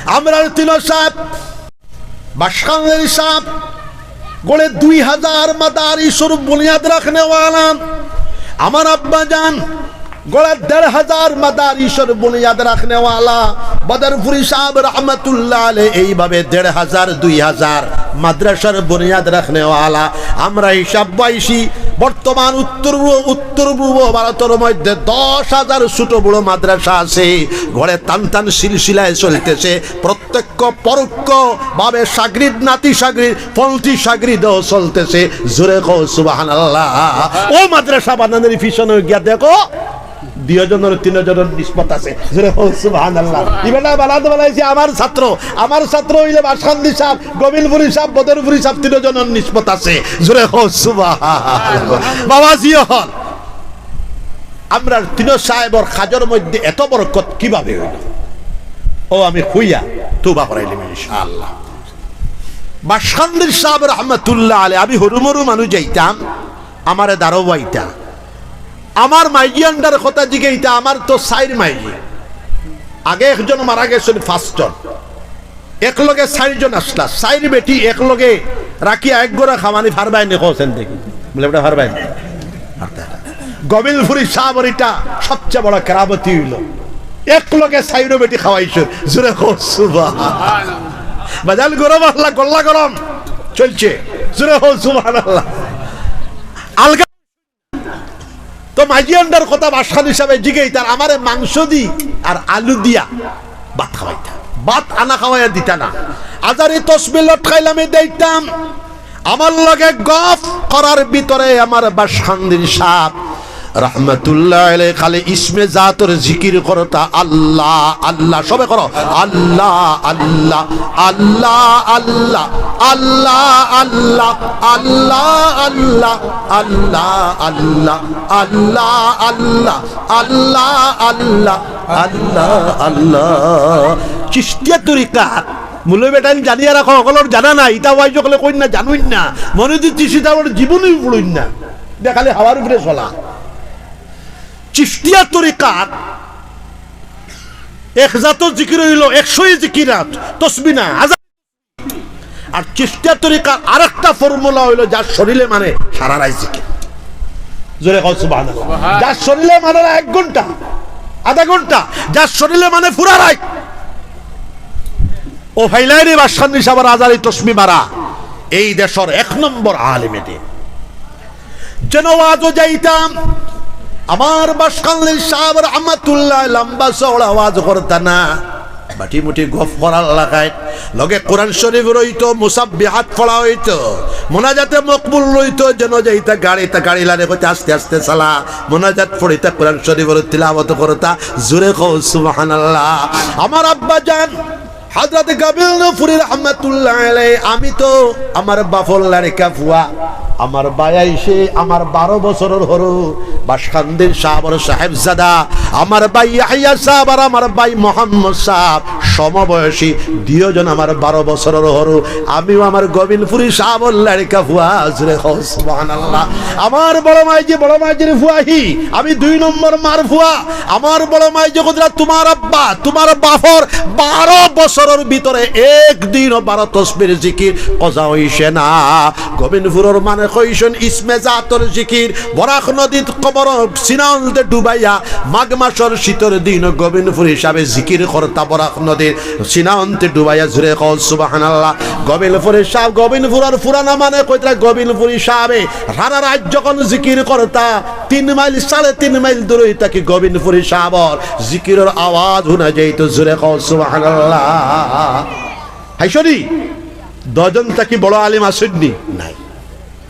আমরার তিনো সাব, বাশকান্দির সাব, গড়ে দুই হাজার মাদারিসর বুনিয়াদ রাখনেওয়ালা। আমার আব্বা জান, গড়ে দেড় হাজার মাদারিসর বুনিয়াদ রাখনেওয়ালা। বদরপুরি সাব রহমাতুল্লাহ আলাইহি এইভাবে দেড় হাজার, দুই হাজার মাদ্রাসার বুনিয়াদ রাখনেওয়ালা। আমরা হিসাব পাইছি, বর্তমান উত্তর পূর্ব, উত্তর পূর্ব ভারতর মধ্যে দশ হাজার ছোট বড় মাদ্রাসা আছে। গড়ে তান তান সিলসিলায় চলতেছে। প্রত্যক্ষ পরোক্ষ ভাবে সাগরিদ, নাতি সাগরিদ, পন্থী সাগরিদও চলতেছে। জোরে কও সুবহানাল্লাহ। ও মাদ্রাসা বানানোর পিছনে গিয়া দেখো, দুইজনর তিনজনর নিসবত আছে। জোরে কও সুবহানাল্লাহ। ইবালা বানাতে বানাইছে আমার ছাত্র, আমার ছাত্র অইলে বাশকান্দি সাব, গবিলপুরি সাব, বদরপুরি সাব, তিনজনর নিসবত আছে। জোরে কও সুবহানাল্লাহ। বাবাজি অকল, আমরার তিনো সাহেবর কাজর মধ্যে এত বরকত কিভাবে অইলো? ও আমি কইয়া তওবা করাইলিমু ইনশাআল্লাহ। বাশকান্দির সাব রহমাতুল্লাহ আলাইহি, আমি হুরু-মুরু মানুষ যাইতাম, আমারে দারোয়াইতা। আমার মাইজি আন্ডার কথা জিগাইতা, আমার তো চাইর মাইজি। আগে একজন মারা গেছইন, পাঁচজন। একলগে চাইরজন আছলা, চাইর বেটি একলগে রাখিয়া এক ঘরো খাওয়ানি পারবায় নি, কওছেন দেখি। বুলে, "বেটা পারবায় নি।" গবিলপুরি সাবর ইটা সবচেয়ে বড় কেরামতি অইলো, একলগে চাইরো বেটি খাওয়াইছইন। জোরে কও সুবহানাল্লাহ। বাজান গরম আল্লাহ, গল্লা গরম চলছে। জোরে কও সুবহানাল্লাহ। আলগা তো মাইজি আন্ডার কথা বাশকান্দি সাবে জিগাইতা, আমারে মাংস দি আর আলু দিয়া ভাত খাওয়াইতা, ভাত আনা খাওয়াইয়া দিতা না। আজারি তসবি লটকাইলাম, আমি দেখতাম, আমার লগে গফ করার ভিতরে আমার বাশকান্দির সাব রহমাতুল্লাহ আলাইহি খালি ইসমে জাতর জিকির করতা, আল্লাহ, আল্লাহ। সবে করো, আল্লাহ, আল্লাহ, আল্লাহ, আল্লাহ, আল্লাহ, আল্লাহ, আল্লাহ, আল্লাহ, আল্লাহ, আল্লাহ, আল্লাহ, আল্লাহ, আল্লাহ, আল্লাহ, আল্লাহ, আল্লাহ। চিশতিয়া তরিকাত, মৌলভী বেটাইন জানিয়া রাখো, অকলর জানা নাই, ইতা ওয়াইজ অকলে কইন না, জানইন না, মনে দি চিশতি তাবর জীবনেও পড়ইন না, ইতা খালি হাওয়ার উপরে চলা। চিশতিয়া তরিকাত এক জাতর জিকির অইলো, একশোই জিকিরাত, তসবি না, হাজার। আর চিশতিয়া তরিকার আরেকটা ফর্মুলা অইলো, যার শরীরে মানে সারা রাইত জিকির। জোরে কও সুবহানাল্লাহ। যার শরীরে মানে না এক ঘন্টা, আধা ঘন্টা, যার শরীরে মানে পুরা রাইত। ও ফাইলাইনি বাশকান্দি সাবর আজারি তসবি মারা এই দেশর এক নম্বর আলিমে দিন। যেন ওয়াজো যাইতাম, আমার বাশকান্দি সাব রহমাতুল্লাহ লম্বা চওড়া ওয়াজ করতা না, বাটি মুটি গফ করার লাগায়, লগে কোরআন শরীফ রইতো, মুসাব্বিহাত পড়া অইতো, মোনাজাতে মকবুল রইতো, যেন যাইতা গাড়িতা গাড়ি লারে কইতা আস্তে আস্তে চালা, মোনাজাত পড়িতা, কোরআন শরীফর তিলাওয়াত করতা। জোরে কও সুবহানাল্লাহ। আমার আব্বা জান হযরত গবিলপুরি রহমাতুল্লাহ আলাইহি, আমি তো আমার বাফর লাড়কা ফুয়া, আমার ভাই আইছে আমার বারো বছরর হুরু, বাশকান্দির সাবর সাহেবজাদা, আমার ভাই ইয়াহিয়া সাব আর আমার ভাই মোহাম্মদ সাব সমবয়সী, দুইজন আমার বারো বছরর হুরু, আমিও আমার গবিলপুরি সাবর লাড়কা ফুয়া। জোরে কও সুবহানাল্লাহ। আমার বড় মাইজি, বড় মাইজির ফুয়া হি, আমি দুই নম্বর মার ফুয়া। আমার বড় মাইজি কইরা, তুমার আব্বা, তুমার বাফর বারো বছরর ভিতরে একদিনও বারো তসবির জিকির কজা অইছে না। গবিলপুরর মানে কইছইন ইসমে জাতর জিকির, বরাক নদীত কবর সিনান্তে ডুবাইয়া, মাঘ মাসর শীতর দিন গোবিন্দপুরী সাবে জিকির করতা বরাক নদীর সিনান্তে ডুবাইয়া। জুরে কও সুবহানাল্লাহ। গোবিন্দপুরী সাব, গোবিন্দপুরর পুরানা মানে কইতরা গোবিন্দপুরী সাবে সারা রাইত যখন জিকির করতা, তিন মাইল, সাড়ে তিন মাইল দূরই থাকি গোবিন্দপুরী সাবর জিকিরর আওয়াজ হুনা যাইতো। জুরে কও সুবহানাল্লাহ। হাইছনি? দশজন থাকি বড় আলিম আছইননি? নাই।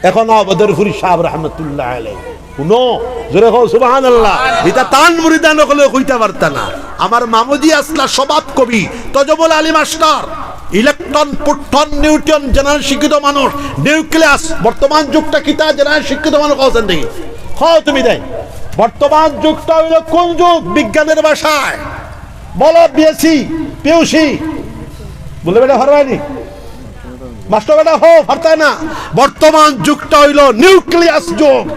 এখন আও বদরপুরী সাব রহমতুল্লাহ আলাইহি। হুনো, জুরে কও সুবহানাল্লাহ। ইতা তান মুরিদান অকলে কইতা পারতা না। আমার মামুজি আছলা স্বভাব কবি, Tajmul Ali master, electron, proton, neutron জানার শিক্ষিত মানুষ, নিউক্লিয়াস, বর্তমান যুগটা কিতা জানার শিক্ষিত মানুষ কওছেন দেখি? কও তুমি দেই। বর্তমান যুগটা অইলো কোন যুগ? বিজ্ঞানের ভাষায় বলো, বিএসসি, পিইউসি। বলে বেটা, পারবায়নি? মাস্টার বেটা, হো, পারতায় না। বর্তমান যুগটা অইলো নিউক্লিয়াস যুগ।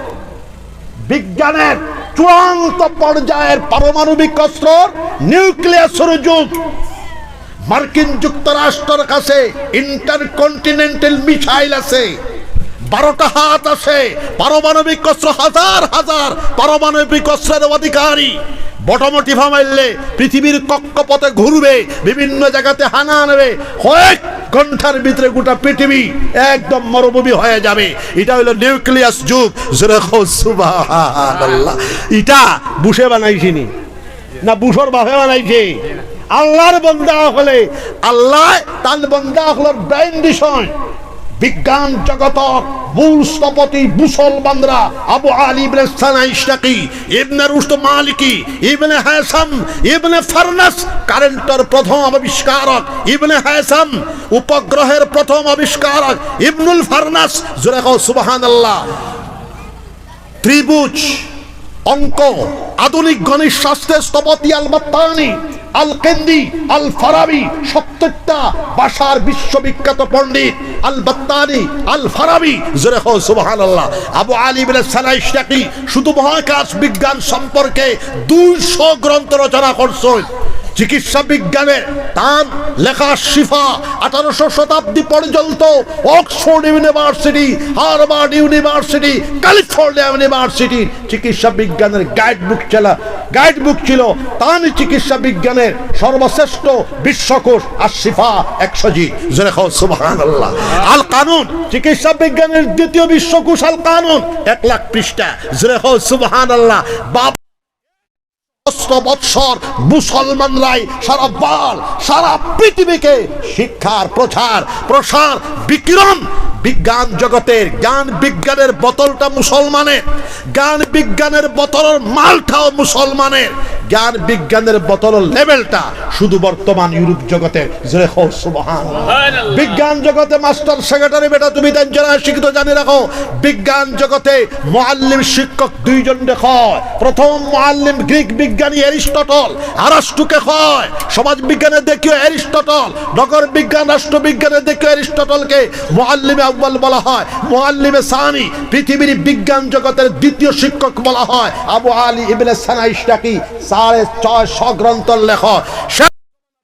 বিজ্ঞানের চূড়ান্ত পর্যায়ের পারমাণবিক অস্ত্রর, নিউক্লিয়াসর যুগ। মার্কিন যুক্তরাষ্ট্রর কাছে ইন্টারকন্টিনেন্টাল মিসাইল আছে, বারোটা হাত আছে, পারমাণবিক অস্ত্র হাজার হাজার, পারমাণবিক অস্ত্রের অধিকারী। বটমটি ফামাইলে পৃথিবীর কক্ষপথে ঘুরবে, বিভিন্ন জাগাতে হানা আনবে, কয়েক ঘন্টার ভিতরে গোটা পৃথিবী একদম মরুভূমি হয়ে যাবে। ইটা অইলো নিউক্লিয়াস যুগ। জোরে কও সুবহানাল্লাহ। ইটা বুশে বানাইছইননি, না বুশর বাফে বানাইছে? আল্লার বন্দা অকলে, আল্লায় তান বন্দা অকলর ব্রেইন দিছইন। বিজ্ঞান জগতর মূল স্থপতি মুসলমানরা, আবু আলী ইবনে সিনা ইশরাকি, ইবনে রুশদ মালিকি, ইবনে হাইসাম, ইবনে ফারনাস, কারেন্টর প্রথম আবিষ্কারক ইবনে হাইসাম, উপগ্রহের প্রথম আবিষ্কারক ইবনুল ফারনাস। জোরে কও সুবহানাল্লাহ। ত্রিভুজ, অঙ্ক, আধুনিক গণিত শাস্ত্রের স্থপতি আল বাত্তানি, আল কিন্দি, আল ফারাবি, সত্তরটা ভাষার বিশ্ববিখ্যাত পণ্ডিত আল বাত্তানি, আল ফারাবি। জোরে কও সুবহানাল্লাহ। আবু আলী ইবনে সিনা ইশরাকি শুধু মহাকাশ বিজ্ঞান সম্পর্কে দুইশো গ্রন্থ রচনা করছইন। চিকিৎসা বিজ্ঞানের তান লেখা শিফা আঠারোশো শতাব্দী পর্যন্ত Oxford university, Harvard university, California ইউনিভার্সিটির চিকিৎসা বিজ্ঞানের গাইড বুক ছিল, গাইড বুক ছিল। তান চিকিৎসা বিজ্ঞানের সর্বশ্রেষ্ঠ বিশ্বকোষ আশ-শিফা একশো জি। জোরে কও সুবহানাল্লাহ। আল কানুন, চিকিৎসা বিজ্ঞানের দ্বিতীয় বিশ্বকোষ আল কানুন, এক লাখ পৃষ্ঠা। জোরে কও সুবহানাল্লাহ। বাপ সহস্র বৎসর মুসলমানরাই সারা বাল, সারা পৃথিবীকে শিক্ষার প্রচার, প্রসার, বিকিরণ, বিজ্ঞান জগতের, জ্ঞান বিজ্ঞানের বোতলটা মুসলমানের, জ্ঞান বিজ্ঞানের বোতলর মালটাও মুসলমানের, জ্ঞান বিজ্ঞানের বোতলর লেভেলটা শুধু বর্তমান ইউরোপ জগতের। জোরে কও সুবহানাল্লাহ। বিজ্ঞান জগতে মাস্টার সেক্রেটারি বেটা তুমি তাইন যারা শিক্ষিত জানি রাখো, বিজ্ঞান জগতে মুআল্লিম শিক্ষক দুইজন রে কয়। প্রথম মুআল্লিম গ্রিক বিজ্ঞানী অ্যারিস্টটল, আরাষ্টুকে কয়। সমাজ বিজ্ঞানে দেখিও অ্যারিস্টটল, নগর বিজ্ঞান, রাষ্ট্রবিজ্ঞানে দেখিও অ্যারিস্টটলকে মুআল্লিমে আউয়াল বলা হয়, মুআল্লিমে সানি। পৃথিবীর বিজ্ঞান জগতের দ্বিতীয় শিক্ষক বলা হয় আবু আলী ইবনে সিনা ইশরাকি, সাড়ে ছয়শো গ্রন্থর লেখক। সে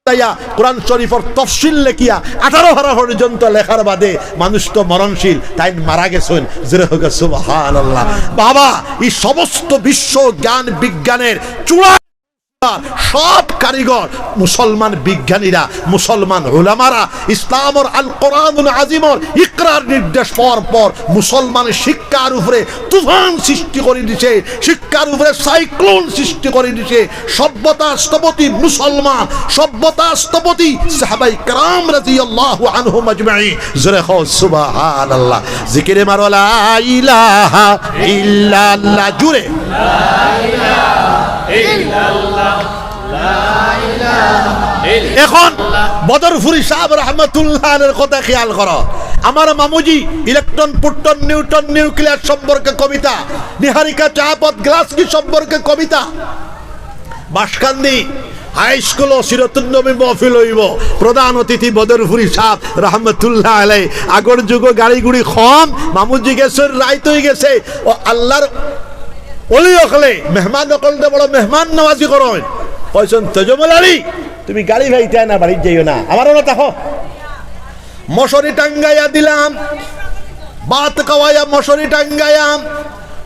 তাইয়া কোরআন শরীফর তফসির লেখিয়া আঠারো পারা পর্যন্ত লেখার বাদে মানুষ তো মরণশীল, তাইন মারা গেছইন। জোরে কও সুবহানাল্লাহ। বাবা, এই সমস্ত বিশ্ব জ্ঞান বিজ্ঞানের চূড়া সব কারিগর মুসলমান বিজ্ঞানীরা, মুসলমান উলামারা, ইসলামর আল কোরআনুল আজিমর ইকরার নির্দেশ পাওয়ার পর মুসলমান শিক্ষার উপরে তুফান সৃষ্টি করি দিছে, শিক্ষার উপরে সাইক্লোন সৃষ্টি করি দিছে। সভ্যতার স্থপতি মুসলমান, সভ্যতার স্থপতি সাহাবায়ে কেরাম রাদিয়াল্লাহু আনহুম আজমাইন। জোরে কও সুবহানাল্লাহ। জিকিরে মারো লা ইলাহা ইল্লাল্লাহ। জোরে। এখন বদরপুরি সাহেব রহমতুল্লাহ আলাইহির কথা খেয়াল করো। আমার মামুজি ইলেকট্রন, প্রোটন, নিউট্রন, নিউক্লিয়ার সম্পর্কে কবিতা, নিহারিকা, চাপাত, গ্লাসকি সম্পর্কে কবিতা, বাঁশকান্দি হাই স্কুল ও সিরাতুন নবী মহফিল হইব। প্রধান অতিথি বদরপুরি সাহেব রহমতুল্লাহ আলাই। আগর যুগ গাড়ি গুড়ি কম, মামুজি গেছে, রাইত হয়ে গেছে। ও আল্লাহর ওলি অকলে, মেহমান অকলরে বড় মেহমান নওয়াজি করইন। কইছইন, "তজমল আলী, তুমি গাড়ি ভাইতে না, বাড়িত যাইও না, আমার ওরা তাকো।" মশারি টাঙ্গাইয়া দিলাম, ভাত খাওয়াইয়া মশারি টাঙ্গাইয়া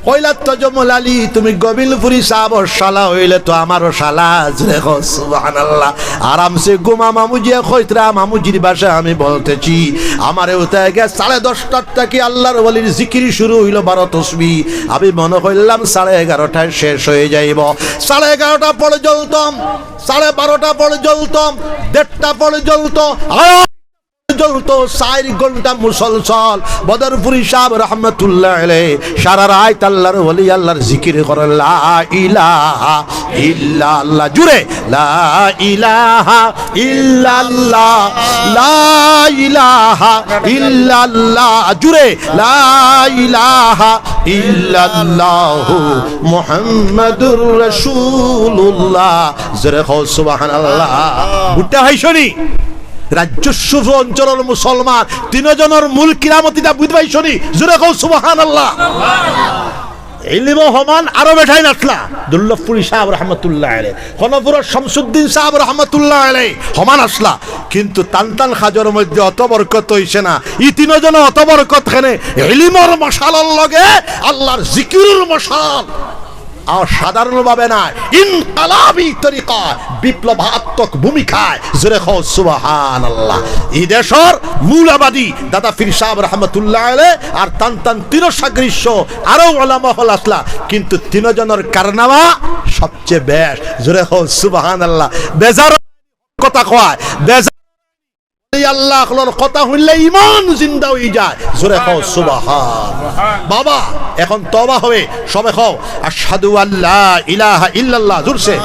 কইলা, "তজমল আলী, তুমি গবিলপুরি সাবর শালা অইলে তো আমারও শালা।" জোরে কও সুবহানাল্লাহ। আরামসে ঘুমা মামুজিয়ে কইতরা, মামুজির ভাষায় আমি বলতেছি, আমারে উঠাইয়া গিয়া সাড়ে দশটার থাকি আল্লাহর ওলির জিকির শুরু অইলো, বারো তসবি। আমি মনে করলাম সাড়ে এগারোটায় শেষ অইযাইবো। সাড়ে এগারোটা পর্যন্ত, সাড়ে বারোটা পর্যন্ত, দেড়টা পর্যন্ত, আর পর্যন্ত চাইর ঘন্টা মুসলসল বদরপুরি সাব রহমতুল্লাহ আলাইহি সারা রাইত আল্লাহর ওলি আল্লাহর জিকির করেন, লা ইলাহা ইল্লাল্লাহ। জুরে, লা ইলাহা ইল্লাল্লাহ, লা ইলাহা ইল্লাল্লাহ। জুরে, লা ইলাহা ইল্লাল্লাহু মুহাম্মাদুর রাসূলুল্লাহ। জোরে কও সুবহানাল্লাহ। বুঝতা পাইছো নি? রাজ্যস্ব অঞ্চলর মুসলমান তিনজনর মূল কিরামতিটা বুঝ পাইছো নি? জোরে কও সুবহানাল্লাহ। ইলিমো হমান আরো বেটাইন আছলা, দুর্লভপুরি সাব রহমতুল্লাহ আলাইহি, খনপুরর শামসুদ্দিন সাব রহমতুল্লাহ আলাইহি হমান আছলা, কিন্তু তান তান কাজর মধ্যে অত বরকত অইছে না। ই তিনজনে অত বরকত কেনে? ইলিমর মশালর লগে আল্লাহর জিকিরর মশাল। আর সাধারণভাবে না, ইনকালাবি তরিকা, বিপ্লবাত্মক ভূমিকায়। জোরে কও সুবহানাল্লাহ। ই দেশর মূল আবাদি দাদা পীর সাব রহমতুল্লাহ আলাইহি আর তান তান তিন সাদৃশ্য আরো ওলামা অকল আছলা, কিন্তু তিনজনর কারনামা সবচেয়ে বেশ। জোরে কও সুবহানাল্লাহ। বেজার কথা কয়, বেজার এই আল্লাহ অকলর কথা হুনলে ইমান জিন্দা অইযায়। জোরে কও সুবহান। বাবা, এখন তওবা হবে। সবে কও, আশহাদু আল্লা ইলাহা ইল্লাল্লাহ। জোরসে।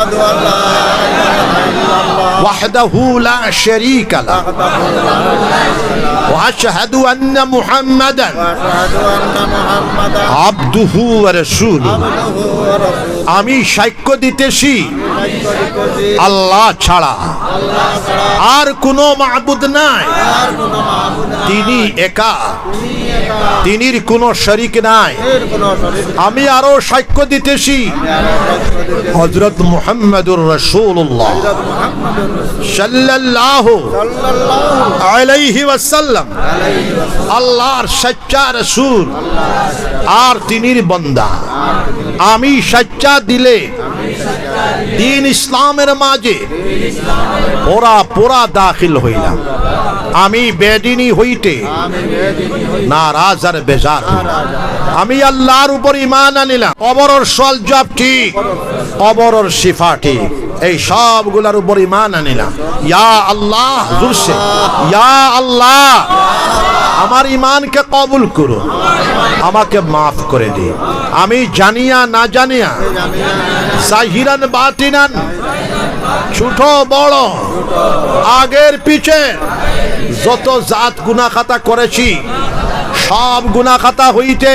ওয়াহদাহু লা শারীকা লাহ। ওয়া আশহাদু আন্না মুহাম্মাদান আবদুহু ওয়া রাসূলুহু। আমি সাক্ষ্য দিতেছি আল্লাহ ছাড়া আর কোনো মাবুদ নাই, তিনি একা, তিনির কোনো শরিক নাই। আমি আরো সাক্ষ্য দিতেছি হযরত মুহাম্মাদুর রাসূলুল্লাহ সাল্লাল্লাহু আলাইহি ওয়াসাল্লাম আল্লাহর সচ্চা রাসূল আর তিনির বান্দা। আমি সাক্ষ্য দিলে দ্বীন ইসলামের মাঝে পুরা পুরা দাখিল অইলাম। আমি বেদিনী হইতে নারাজ আর বেজার অইলাম। আমি আল্লাহর উপর ঈমান আনিলাম। কবরর সওয়াল জওয়াব ঠিক, কবরর শিফা ঠিক, এই সবগুলার উপর ঈমান আনিলাম। ইয়া আল্লাহ, জোরসে, ইয়া আল্লাহ, আমার ঈমানকে কবুল করো, আমাকে মাফ করে দিন। আমি জানিয়া না জানিয়া, জাহিরান বাতিনান, ছোট বড়, আগের পিছে যত জাত গুনাহ খাতা করেছি, সব গুনাহ খাতা হইতে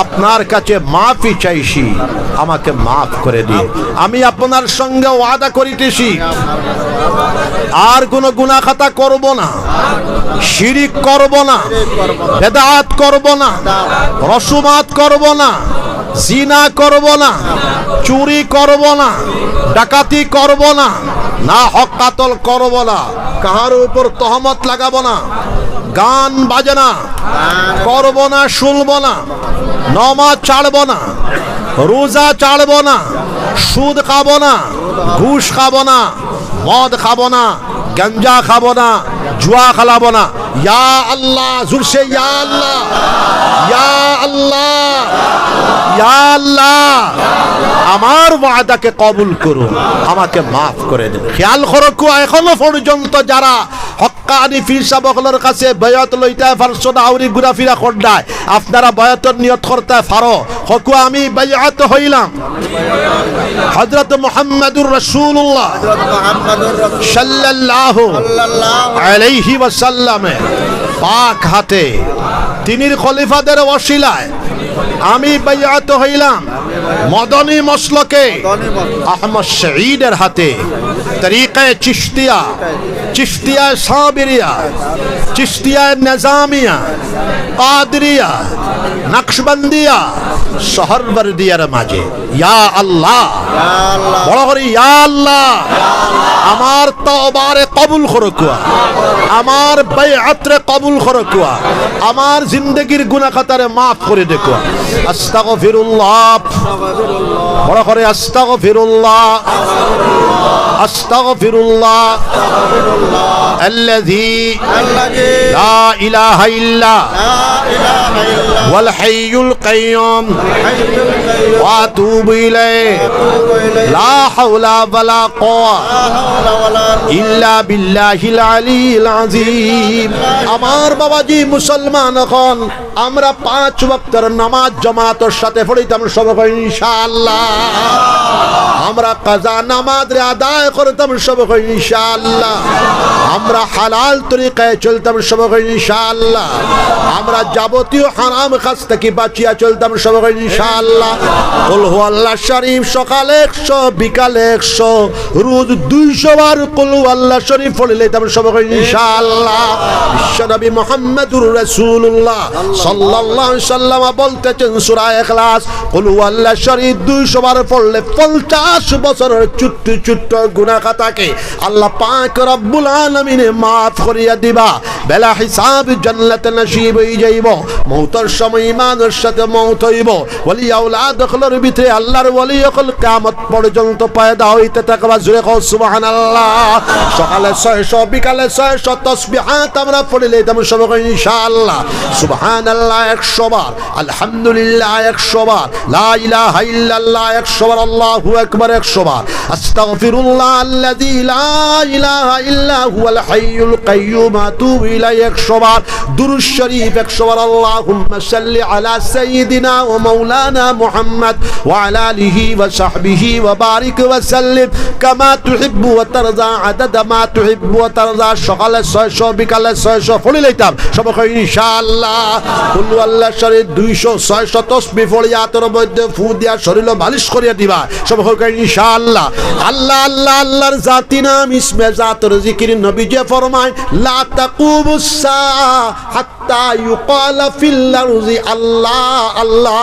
আপনার কাছে মাফি চাইছি, আমাকে মাফ করে দিন। আমি আপনার সঙ্গে ওয়াদা করিতেছি, আর কোনো গুনাহ খাতা করব না, শিরিক করব না, বেদাত করব না, রসুমাত করব না, জিনা করব না, চুরি করব না, ডাকাতি করব না, না হক কাতল করব না, কাহার উপর তহমত লাগাবো না, গান বাজনা করব না, শুনব না, নমাজ ছাড়ব না, রোজা ছাড়ব না, সুদ খাব না, ঘুষ খাব না, মদ খাব না, গাঞ্জা খাব না, জুয়া খেলাব না। ইয়া আল্লাহ, জোরসে ইয়া আল্লাহ, ইয়া আল্লাহ, ইয়া আল্লাহ, আমার ওয়াদাকে কবুল করুন, আমাকে মাফ করে দিন। খেয়াল করো, এখনো পর্যন্ত যারা হক্কানি পীর সাব অকলর কাছে বায়াত লইতায় পারছো না, আউরি ঘুরাফিরা করতায়, আপনারা বায়াতর নিয়ত করতায় পারো। কও, আমি বায়াত হইলাম হযরত মুহাম্মাদুর রাসূলুল্লাহ সাল্লাল্লাহু আলাইহি ওয়াসাল্লামে পাক হাতে, তিনির খলিফাদের ওসিলায় আমি বায়াত হইলাম মদনী মসলকে আহমদ শহীদের হাতে, তরিকায়ে চিশতিয়া, চিশতিয়ায়ে সাবিরিয়া, চিশতিয়ায়ে নিজামিয়া, কাদরিয়া, নকশবন্দিয়া, শহরবর্দিয়ার মাঝে। ইয়া আল্লাহ, বড় করি, ইয়া আল্লাহ, আমার তওবারে কবুল করো কুয়া, আমার বাইআতরে কবুল করো কুয়া, আমার জিন্দেগির গুনাহ খাতারে মাফ করি দে কুয়া। আস্তাগফিরুল্লাহ, বড় করি, আস্তাগফিরুল্লাহ, আস্তাগফিরুল্লাহ, আল্লাযী লা ইলাহা ইল্লা হুয়াল হাইয়ুল কাইয়্যুম ওয়া আতুবু ইলাইহি। লা হাওলা ওয়ালা কুওয়াতা ইল্লা বিল্লাহিল আলিয়্যিল আযীম। আমার বাবাজি মুসলমান, অখন আমরা পাঁচ ওয়াক্তর নামাজ জামাতর সাথে পড়িতাম সবে কই ইনশাআল্লাহ। আমরা কাজা নামাজরে আদায় করতাম সবে কই ইনশাআল্লাহ। আমরা হালাল তরিকায় চলতাম সবে কই ইনশাআল্লাহ। আমরা যাবতীয় হারাম কাজ থাকি বাঁচিয়া চলতাম সবে কই ইনশাআল্লাহ। কুল হু আল্লাহ শরীফ সকালে একশো, বিকালে একশো, রোজ দুইশো বার কুল হু আল্লাহ শরীফ পড়িলাইতাম সবে কই ইনশাআল্লাহ। বিশ্বনবী মুহাম্মদুর রাসূলুল্লাহ সাল্লাল্লাহু আলাইহি ওয়াসাল্লাম বলতেছেন, সূরা ইখলাস, কুল হু আল্লাহ শরীফ দুইশো বার পড়লে পঞ্চাশ বছরের ছোট্ট ছোট্ট গুনাহ খাতাকে আল্লাহ পাক রব্বুল আলামিনে মাফ করিয়া দিবা। বেলা হিসাব জান্নাত নসিব অই যাইবো। মউতর সময় ইমানর সাথে মউত অইবো। ওলি আওলাদ অকলর ভিতরে আল্লাহর ওলি অকল কিয়ামত পর্যন্ত পয়দা অইতে থাকবা। জোরে কও সুবহানাল্লাহ। সকালে ছয়শো, বিকালে ছয়শো তসবিহাত আমরা পড়িলাইতাম সবে কই ইনশাআল্লাহ। সুবহানাল্লাহ একশো বার, আলহামদুলিল্লাহ একশো বার, লা ইলাহা ইল্লাল্লাহ একশো বার, আল্লাহু আকবার একশো বার, আস্তাগফিরুল্লাহ আল্লাযী লা ইলাহা ইল্লা হুয়াল হাইয়ুল কাইয়্যুম আতুবু ইলাইহি একশো বার, দুরূদ শরীফ একশো বার, আল্লাহুম্মা সাল্লি আলা সাইয়্যিদিনা ওয়া মাওলানা মুহাম্মদ ওয়া আলা আলিহি ওয়া সাহবিহি ওয়া বারিক ওয়া সাল্লিম কামা তুহিব্বু ওয়া তারদা আদাদা মা তুহিব্বু ওয়া তারদা। সকালে ছয়শো, বিকালে ছয়শো পড়িলাইতাম সবে কই ইনশাআল্লাহ। কুল হু আল্লাহ শরীফ দুইশো, ছয়শো তসবিহ পড়িয়া আতর মধ্যে ফু দিয়া শরীলো মালিশ করিয়া দিবা সবে কই ইনশাআল্লাহ। আল্লাহ, আল্লাহ, আল্লাহর জাতি নাম ইসমে জাতর জিকির। নবীজি ফরমায়, লা তাকুমুস সাআ হাত্তা ইউকালা ফিল আরজি আল্লাহ, আল্লাহ।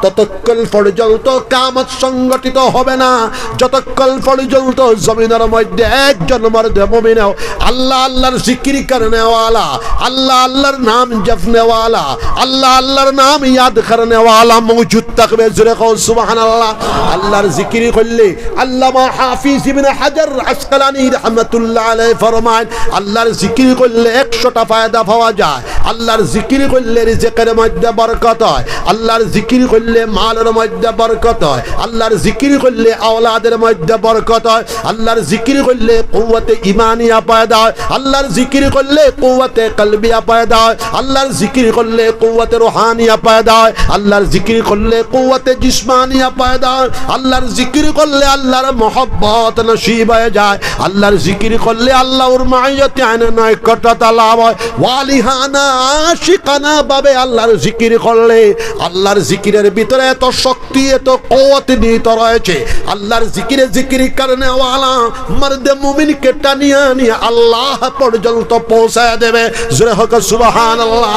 ততক্ষণ পর্যন্ত কিয়ামত সংঘটিত হবে না, যতক্ষণ পর্যন্ত জমিনর মধ্যে একজন মর্দে মুমিনও আল্লাহ, আল্লাহর জিকির করনেওয়ালা, আল্লাহ, আল্লাহর নাম জপনেওয়ালা, আল্লাহ, আল্লাহর নাম ইয়াদ করনেওয়ালা মওজুদ থাকবে। জোরে কও সুবহানাল্লাহ। আল্লাহর জিকির করলে আল্লামা হাফিজ ইবনে হাজার আসকালানী রহমাতুল্লাহ আলাইহি ফরমায়, আল্লাহর জিকির করলে একশোটা ফায়দা পাওয়া যায়। আল্লাহর জিকির করলে রিজিকের মধ্যে বরকত হয়, আল্লাহর জিকির করলে মালের মধ্যে বরকত হয়, আল্লাহর জিকির করলে আওলাদের মধ্যে বরকত হয়, আল্লাহর জিকির করলে কুওয়াতে ইমানিয়া পয়দা হয়, আল্লাহর জিকির করলে কুওয়াতে কলবিয়া পয়দা হয়, আল্লাহর জিকির করলে কুওয়াতে রুহানিয়া পয়দা হয়, আল্লাহর জিকির করলে কুওয়াতে জিসমানিয়া পয়দা হয়, আল্লাহর জিকির করলে আল্লাহর মহব্বত নসিব হয়ে যায়, আল্লাহর জিকির করলে আল্লাহর মাইয়তে আইনে নৈকট্যতা লাভ হয়। ওয়ালিহানা আশিকানা ভাবে আল্লাহর জিকির করলে আল্লাহর জিকিরের ভিতরে এত শক্তি, এত কুওয়াত নিহিত রয়েছে। আল্লাহর জিকিরে জিকির করনেওয়ালা মর্দে মুমিনকে টানিয়া নিয়ে আল্লাহ পর্যন্ত পৌঁছায় দেবে। জোরে হোক সুবহানাল্লাহ।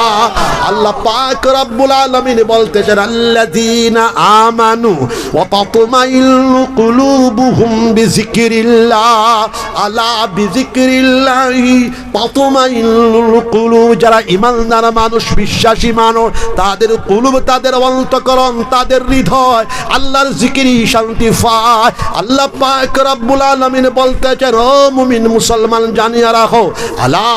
আল্লাহ পাক রব্বুল আলামিন বলতেছেন, আল্লাযীনা আমানু ওয়া তাতমাইন্নু কুলুবুহুম বিযিকরিল্লাহ, আলা বিযিকরিল্লাহি তাতমাইন্নুল কুলুব। যারা ইমানদার মানুষ, বিশ্বাসী মানুষ, তাদের কুলুব, তাদের অন্তঃকরণ, তাদের হৃদয় আল্লাহর জিকিরেই শান্তি পায়। আল্লাহ পাক রব্বুল আলামিন বলতেছেন, ও মুমিন মুসলমান, জানিয়া রাখো, আলা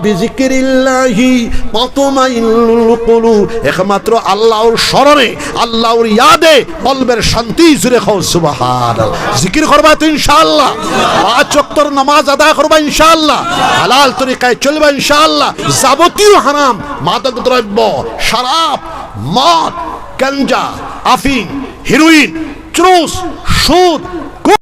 বিযিকরিল্লাহি তাতমাইন্নুল কুলুব। একমাত্র আল্লাহর স্মরণে, আল্লাহর ইয়াদে কলবের শান্তি। জোরে কও সুবহানাল্লাহ। জিকির করবা তো ইনশাআল্লাহ। পাঁচ ওয়াক্তর নামাজ আদায় করবা ইনশাআল্লাহ। হালাল তরিকায় চলবা ইনশাআল্লাহ। যাবতীয় হারাম মাদক দ্রব্য, শরাব, মদ, গাঞ্জা, আফিং, হেরোইন, চুরুস, সুদ, ঘুষ,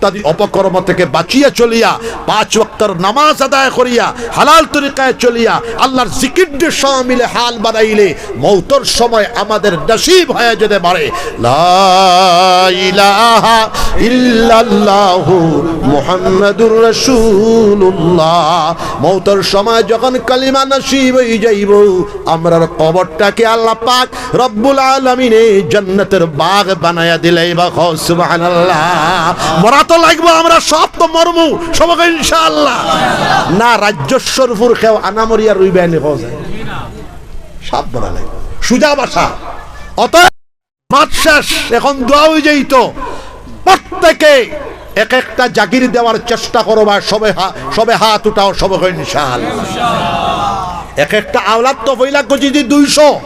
ইত্যাদি অপকর্ম থেকে বাঁচিয়া চলিয়া, পাঁচ ওয়াক্তর নামাজ আদায় করিয়া, হালাল তরিকায় চলিয়া, আল্লাহর জিকিররে শামিলে হাল বানাইলে মৌতর সময় আমাদের নসিব হয়ে যেতে পারে লা ইলাহা ইল্লাল্লাহু মুহাম্মাদুর রাসূলুল্লাহ। মৌতর সময় যখন কালিমা নসিব হয়ে যাইব, আমরার কবরটাকে আল্লাহ পাক রব্বুল আলামিনে জান্নাতের বাগ বানায়া দিলে বা কও সুবহানাল্লাহ। মরা তো লাগবো, আমরা সব তো মরমু, সবকে ইনশাআল্লাহ। না, রাজ্যেশ্বরপুর কেউ আনামরিয়া রইবে নি, কও যায়। সব মরা লাগবো, সুজা বাসা। অতএব মাস শেষ, এখন দোয়া হয়ে যাইতো। প্রত্যেকে এক একটা জাগির দেওয়ার চেষ্টা করো বা সবে হা-, সবে হাত উঠাও, সবকে ইনশাআল্লাহ। এক একটা আওলাদ তো পয়লা গজি দি দুইশো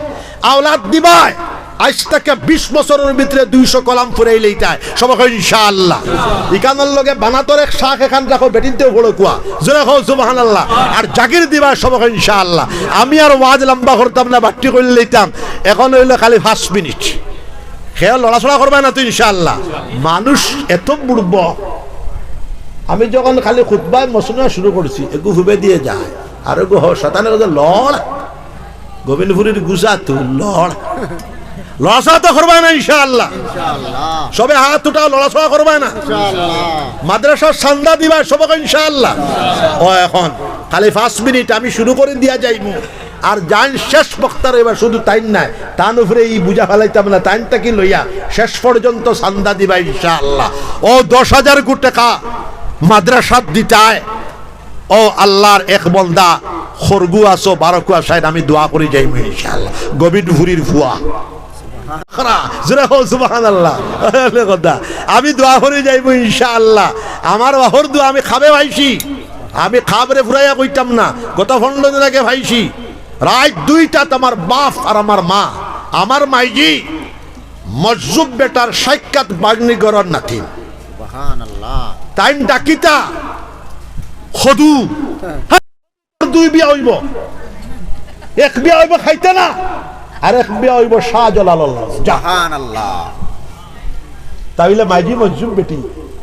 আওলাদ দিবায়, আজ থেকে বিশ বছরের ভিতরে দুইশো কলাম ফুরাই লইতায়, সবকে ইনশাআল্লাহ। ইকানোর লগে বানাতর এক শাখ এখান রাখো, বেটিনতেও বড় কুয়া, জোরে কও সুবহানাল্লাহ। আর জাগির দিবায় সবকে ইনশাআল্লাহ। আমি আর ওয়াজ লম্বা করতাম না, বাট্টি করে লইতাম। এখন হইলো খালি পাঁচ মিনিট। কেউ লড়াচড়া করবে না তো ইনশাআল্লাহ। মানুষ এত বুড়ব। আমি যখন খালি খুতবায় মসনুয়া শুরু করছি, এগু হুবে দিয়ে যায়, আর এগু হ-, শয়তানে কয়, "লড়, গোবিন্দপুরীর গুজা তুই লড়।" লড়াচড়া তো করবে না ইনশাআল্লাহ। সবে হাত উঠাও, লড়াচড়া করবে না। মাদ্রাসার চান্দা দিবায় সবকে ইনশাআল্লাহ। ও এখন খালি পাঁচ মিনিট, আমি শুরু করে দিয়া যাইমু। আর যাইন শেষ বক্তা রইবা শুধু তাইন নায়, তান উপরে ই বুঝা ফালাইতাম না, তাইন তাকি লইয়া শেষ পর্যন্ত চান্দা দিবা ইনশাআল্লাহ। ও দশ হাজার গু টেকা মাদ্রাসাত দিতায়, ও আল্লাহর এক বন্দা খরগু আছো, বারো কুয়া সাইড, আমি দোয়া করি যাইমু ইনশাআল্লাহ। গোবিন্দপুরীর ফুয়া। খারা, জোরে কও সুবহানাল্লাহ। কথা, আমি দোয়া করি যাইমু ইনশাআল্লাহ। আমার বাহর দোয়া আমি খাবে পাইছি। আমি খাবরে ফুরাইয়া কইতাম না, গত পনেরো দিন আগে পাইছি। রাত দুইটাত আমার বাপ আর আমার মা, আমার মাইজি, মজজুব বেটার সাক্ষাৎ বাগ্নি গরর নাতিন। সুবহানাল্লাহ। তাইন ডাকিতা, খদু, দুই বিয়া হইব, এক বিয়া হইব খাইতে না, আর এক বিয়া হইব শাহজালাল। যা। সুবহানাল্লাহ। তাইলে মাইজি মজজুব বেটি,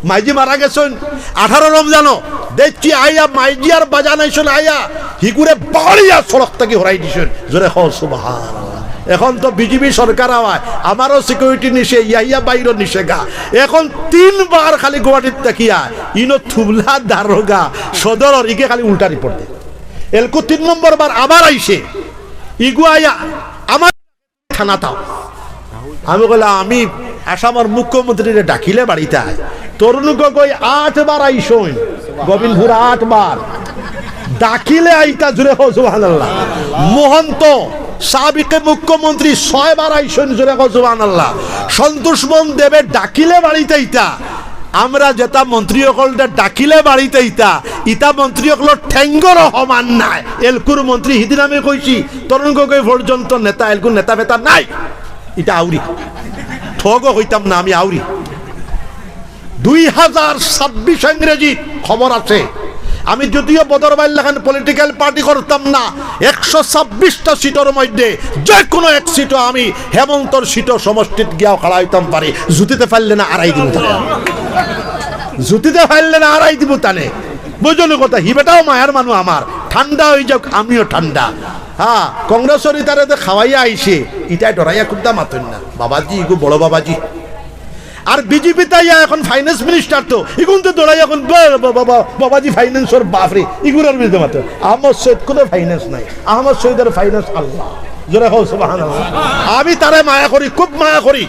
মাইজি মারা গেছইন আঠারো রমজানো। দেখছি আইয়া মাইজি আর বাজান আইছইন, আইয়া হিগুরে বাড়িয়া সড়ক থাকি হরাই দিছইন। জোরে কও সুবহানাল্লাহ। এখন তো বিজেপি সরকার আওয়ায়, আমারও সিকিউরিটি নিছে, ইয়াহিয়া বাইরও নিছে গা। এখন তিনবার খালি গুয়াহাটিত থাকিয়া, ইনো থুবলা দারোগা, সদরর ইগে খালি উল্টা রিপোর্ট দে। এলকু তিন নম্বর বার আবার আইছে, ইগু আইয়া আমার থানা তাও। আমি কইলাম, আমি আসামর মুখ্যমন্ত্রীরে ডাকিলে বাড়িত আয়। তরুণ গগৈ আটবার আইছইন, গোবিন্দপুর আটবার। ডাকিলে আইতা, জোরে কও সুবহানাল্লাহ। মহন্ত, সাবেক মুখ্যমন্ত্রী ছয়বার আইছইন, জোরে কও সুবহানাল্লাহ। সন্তোষ মোহন দেবে ডাকিলে বাড়িত আইতা। আমরা যেতা মন্ত্রী অকলরে ডাকিলে বাড়িত আইতা, ইতা মন্ত্রী অকলর ঠেঙ্গরও সমান নাই। এলকুর মন্ত্রী হিদিন আমি কইছি, তরুণ গগৈ পর্যন্ত নেতা, এলকুর নেতা ফেতা নাই। ইটা আউরি। ঠগও কইতাম না, আমি আউরি। দুই হাজার ছাব্বিশ ইংরেজি খবর আছে। আমি যদিও বদর ভাইর লাখান পলিটিক্যাল পার্টি করতাম না, একশো ছাব্বিশটা সিটর মধ্যে যে কোনো এক সিটও আমি হেমন্তর সিটও সমষ্টিত গিয়াও খাড়া হইতাম পারি। জুতিতে পারলে না আড়াই দিমু তানে। জুতিতে পারলে না আড়াই দিমু তানে। বুঝছো নি কথা? হি বেটাও মায়ার মানু আমার। ঠান্ডা হই যাউক, আমিও ঠান্ডা। হ্যাঁ, কংগ্রেসর ইতারে তো খাওয়াইয়া আইছে, ইতায় ডরাইয়া কুদ্দা মাতইন না। বাবাজি, ইগু বড় বাবাজি। আর বিজেপি তাইয়া এখন ফাইন্যান্স মিনিস্টার তো, ইগুন তো ডরাইয়া এখন বা-, বা-, বা-, বা-, বাবাজি ফাইন্যান্সর বাপরে, ইগুরার বিরুদ্ধে মাতে। আহমদ সৈয়দ কোনো ফাইন্যান্স নাই, আহমদ সৈয়দের ফাইন্যান্স আল্লাহ। জোরে কও সুবহানাল্লাহ। আমি তারে মায়া করি, খুব মায়া করি,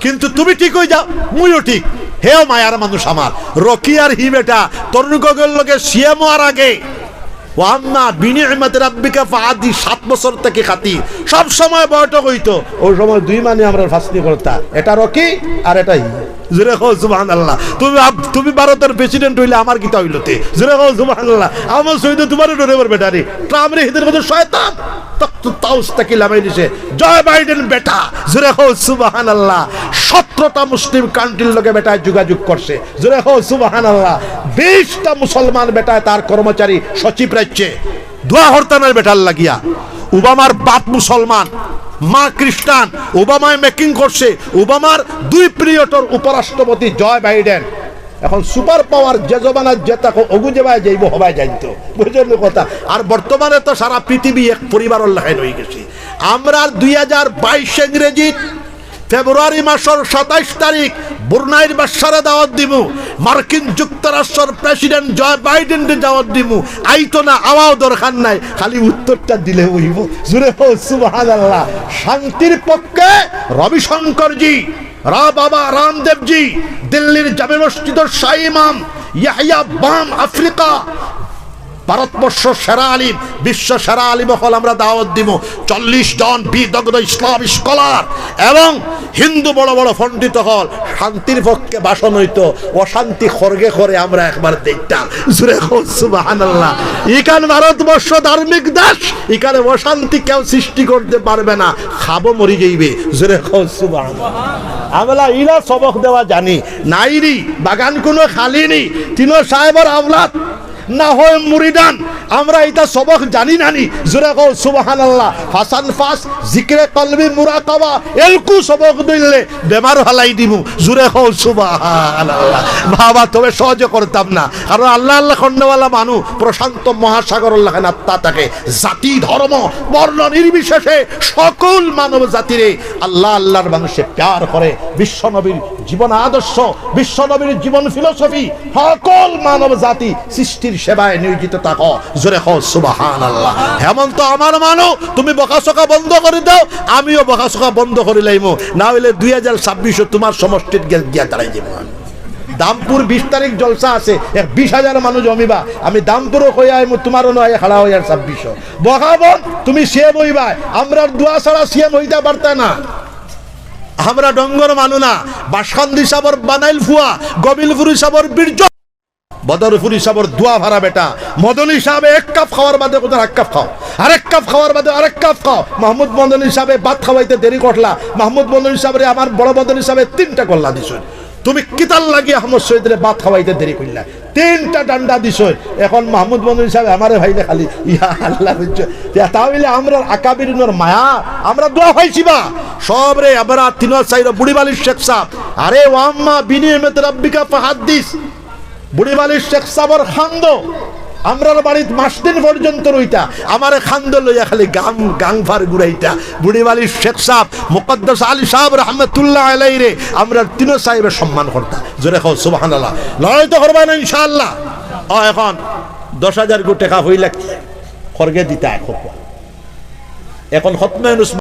কিন্তু তুমি ঠিক হই যাও, মুইও ঠিক। হেও মায়ার মানুষ আমার। রকি আর হি বেটা তরুণ গগৈর লগে সিএম হওয়ার আগে ও আম্মা বিনি'মাতি রাব্বিকা ফাহাদ্দিস, সাত বছর থাকি খাতি, সব সময় বৈঠক হইতো। ওই সময় দুই মানে আমরা ফাসলি করতা, এটা রকি আর এটা হি। জোরে কও সুবহানাল্লাহ। তুমি আব-, তুমি ভারতর প্রেসিডেন্ট হইলে আমার কিতা হইল তে? জোরে কও সুবহানাল্লাহ। আমার সৈয়দ তোমার ডরে বেটারি, ট্রাম্পরে হিদের মতো শয়তান। তক্ত তাউস তাকি লামাই দিছে। জয় বাইডেন বেটা, জোরে কও সুবহানাল্লাহ। সতেরোটা মুসলিম কান্ট্রির লগে বেটায় যোগাযোগ করছে। জোরে কও সুবহানাল্লাহ। বিশটা মুসলমান বেটায় তার কর্মচারী সচিব রাখছে। দোয়া করতা নায় বেটার লাগিয়া। ওবামার বাপ মুসলমান, মা খ্রিস্টান। ওবামায় মেকিং করছে। ওবামার দুই পিরিয়ডর উপরাষ্ট্রপতি জয় বাইডেন। এখন সুপার পাওয়ার যে জমানাত যে থাকো, অগু যেবায় যাইবো, হবায় জানতো। বুঝছইন নি কথা? আর বর্তমানে তো সারা পৃথিবী এক পরিবারর লাখান অইগেছে। আমরার দুই হাজার বাইশ ইংরেজিত ফেব্রুয়ারি মাসর সাতাইশ তারিখ ব্রুনাইর বাদশারে দাওয়াত দিমু, মার্কিন যুক্তরাষ্ট্রর প্রেসিডেন্ট জো বাইডেনরে দাওয়াত দিমু। আইতো না, আওয়াও দরকার নাই, খালি উত্তরটা দিলে অইবো। জোরে কও সুবহানাল্লাহ। শান্তির পক্ষে রবিশঙ্করজি, রা বাবা রামদেবজি, দিল্লির জামে মসজিদর শাহী ইমাম ইয়াহিয়া বাম আফ্রিকা, ভারতবর্ষ সেরা আলিম, বিশ্ব সেরা আলিম অকল আমরা দাওয়াত দিমু। চল্লিশ জন বিদগ্ধ ইসলাম স্কলার এবং হিন্দু বড় বড় পণ্ডিত অকল। শান্তির পক্ষে ভাষণ অইতো, অশান্তি খরগে খরে আমরা একবার দেখতাম। জোরে কও সুবহানাল্লাহ। ইখান ভারতবর্ষ ধার্মিক দেশ, ইখানে অশান্তি কেউ সৃষ্টি করতে পারবে না, খাবো মরি যাইবে। জোরে কও সুবহানাল্লাহ। আমরা ইলা সবক দেওয়া জানি, নাইরি বাগান কোনো খালি নি, তিনো সাহেবর আওলাদ না হয় মুরিদান, আমরা ইতা সবক জানি না নি। জোরে কও সুবহানাল্লাহ। ফাসান ফাস, জিক্রে কলবি, মুরাকাবা, এলকু সবক দিলে বেমার হালাই দিমু। জোরে কও সুবহানাল্লাহ। বাবা, তবে সহ্য করতাম না, কারণ আল্লাহ আল্লাহ খন্ডওয়ালা মানু প্রশান্ত মহাসাগরর লাখান আত্মা থাকে। জাতি, ধর্ম, বর্ণ নির্বিশেষে সকল মানব জাতিরে আল্লাহ আল্লাহর মানুষে প্যার করে। বিশ্বনবীর জীবন আদর্শ, বিশ্বনবীর জীবন ফিলোসফি, সকল মানব জাতি সৃষ্টির সেবায় নিয়োজিত থাকো। জোরে কও সুবহানাল্লাহ। হেমন্ত আমার মানু, তুমি বকাসকা বন্ধ করি দাও, আমিও বকাসকা বন্ধ করি লাইমু, না অইলে দুই হাজার ছাব্বিশও তুমার সমষ্টিত গিয়া দাঁড়াই যাইমু আমি। দামপুর বিশ তারিখ জলসা আছে, এক বিশ হাজার মানুষ জমিবা। আমি দামপুরও কইয়া আইমু, তুমারও নয় খাড়া অইয়ার ছাব্বিশও। বকাবন, তুমি সিএম অইবায়, আমরার দোয়া ছাড়া সিএম অইতা পারতা না। আমরা ডঙ্গর মানু না, বাসকান্দি সাবর বানাইল ফুয়া, গবিলপুরি সাবর বীর্য, বদরপুরি সাবর দোয়া ভাড়া বেটা। মদনী সাবে এক কাপ খাওয়ার বাদে কোথায় এক কাপ খাও, আরেক কাপ খাওয়ার বাদে আরেক কাপ খাও। মাহমুদ মদনী সাবে ভাত খাওয়াইতে দেরি করলা, মাহমুদ মদনী সাবরে আমার বড় মদনী সাবে তিনটা কল্লা দিছইন। তুমি কিতার লাগি আহমদ শহীদরে ভাত খাওয়াইতে দেরি করলা? তিনটা ডান্ডা দিছইন। এখন মাহমুদ মদনী সাবে আমারে ভাইলে খালি ইয়া আল্লাহ বুঝছো। ইয়া তাহলে আমরা আকাবিরিনর মায়া, আমরা দোয়া পাইছি বা সবরে। আমরা তিন চাইর বুড়িবালির শেখ সাব, আরে ওয়াম্মা বিনিয়মত রব্বিকা ফাহাদ্দিস। বুড়িবালির শেখ সাবর খান্দ আমরার বাড়িত মাস দিন পর্যন্ত রইতা, আমারে খান্দ লইয়া খালি গাং গাং ফার ঘুরাইতা। বুড়িবালির শেখ সাব মুকদ্দাস আলী সাব রহমতুল্লাহ আলাইরে আমরার তিন সাহেবের সম্মান করতা। জোরে কও সুবহানাল্লাহ। লড়াই তো করবা না ইনশাআল্লাহ। ও এখন দশ হাজার গু টেকা হইলা কি? খরগে দিতা এখন। এখন খতমে ইউনুস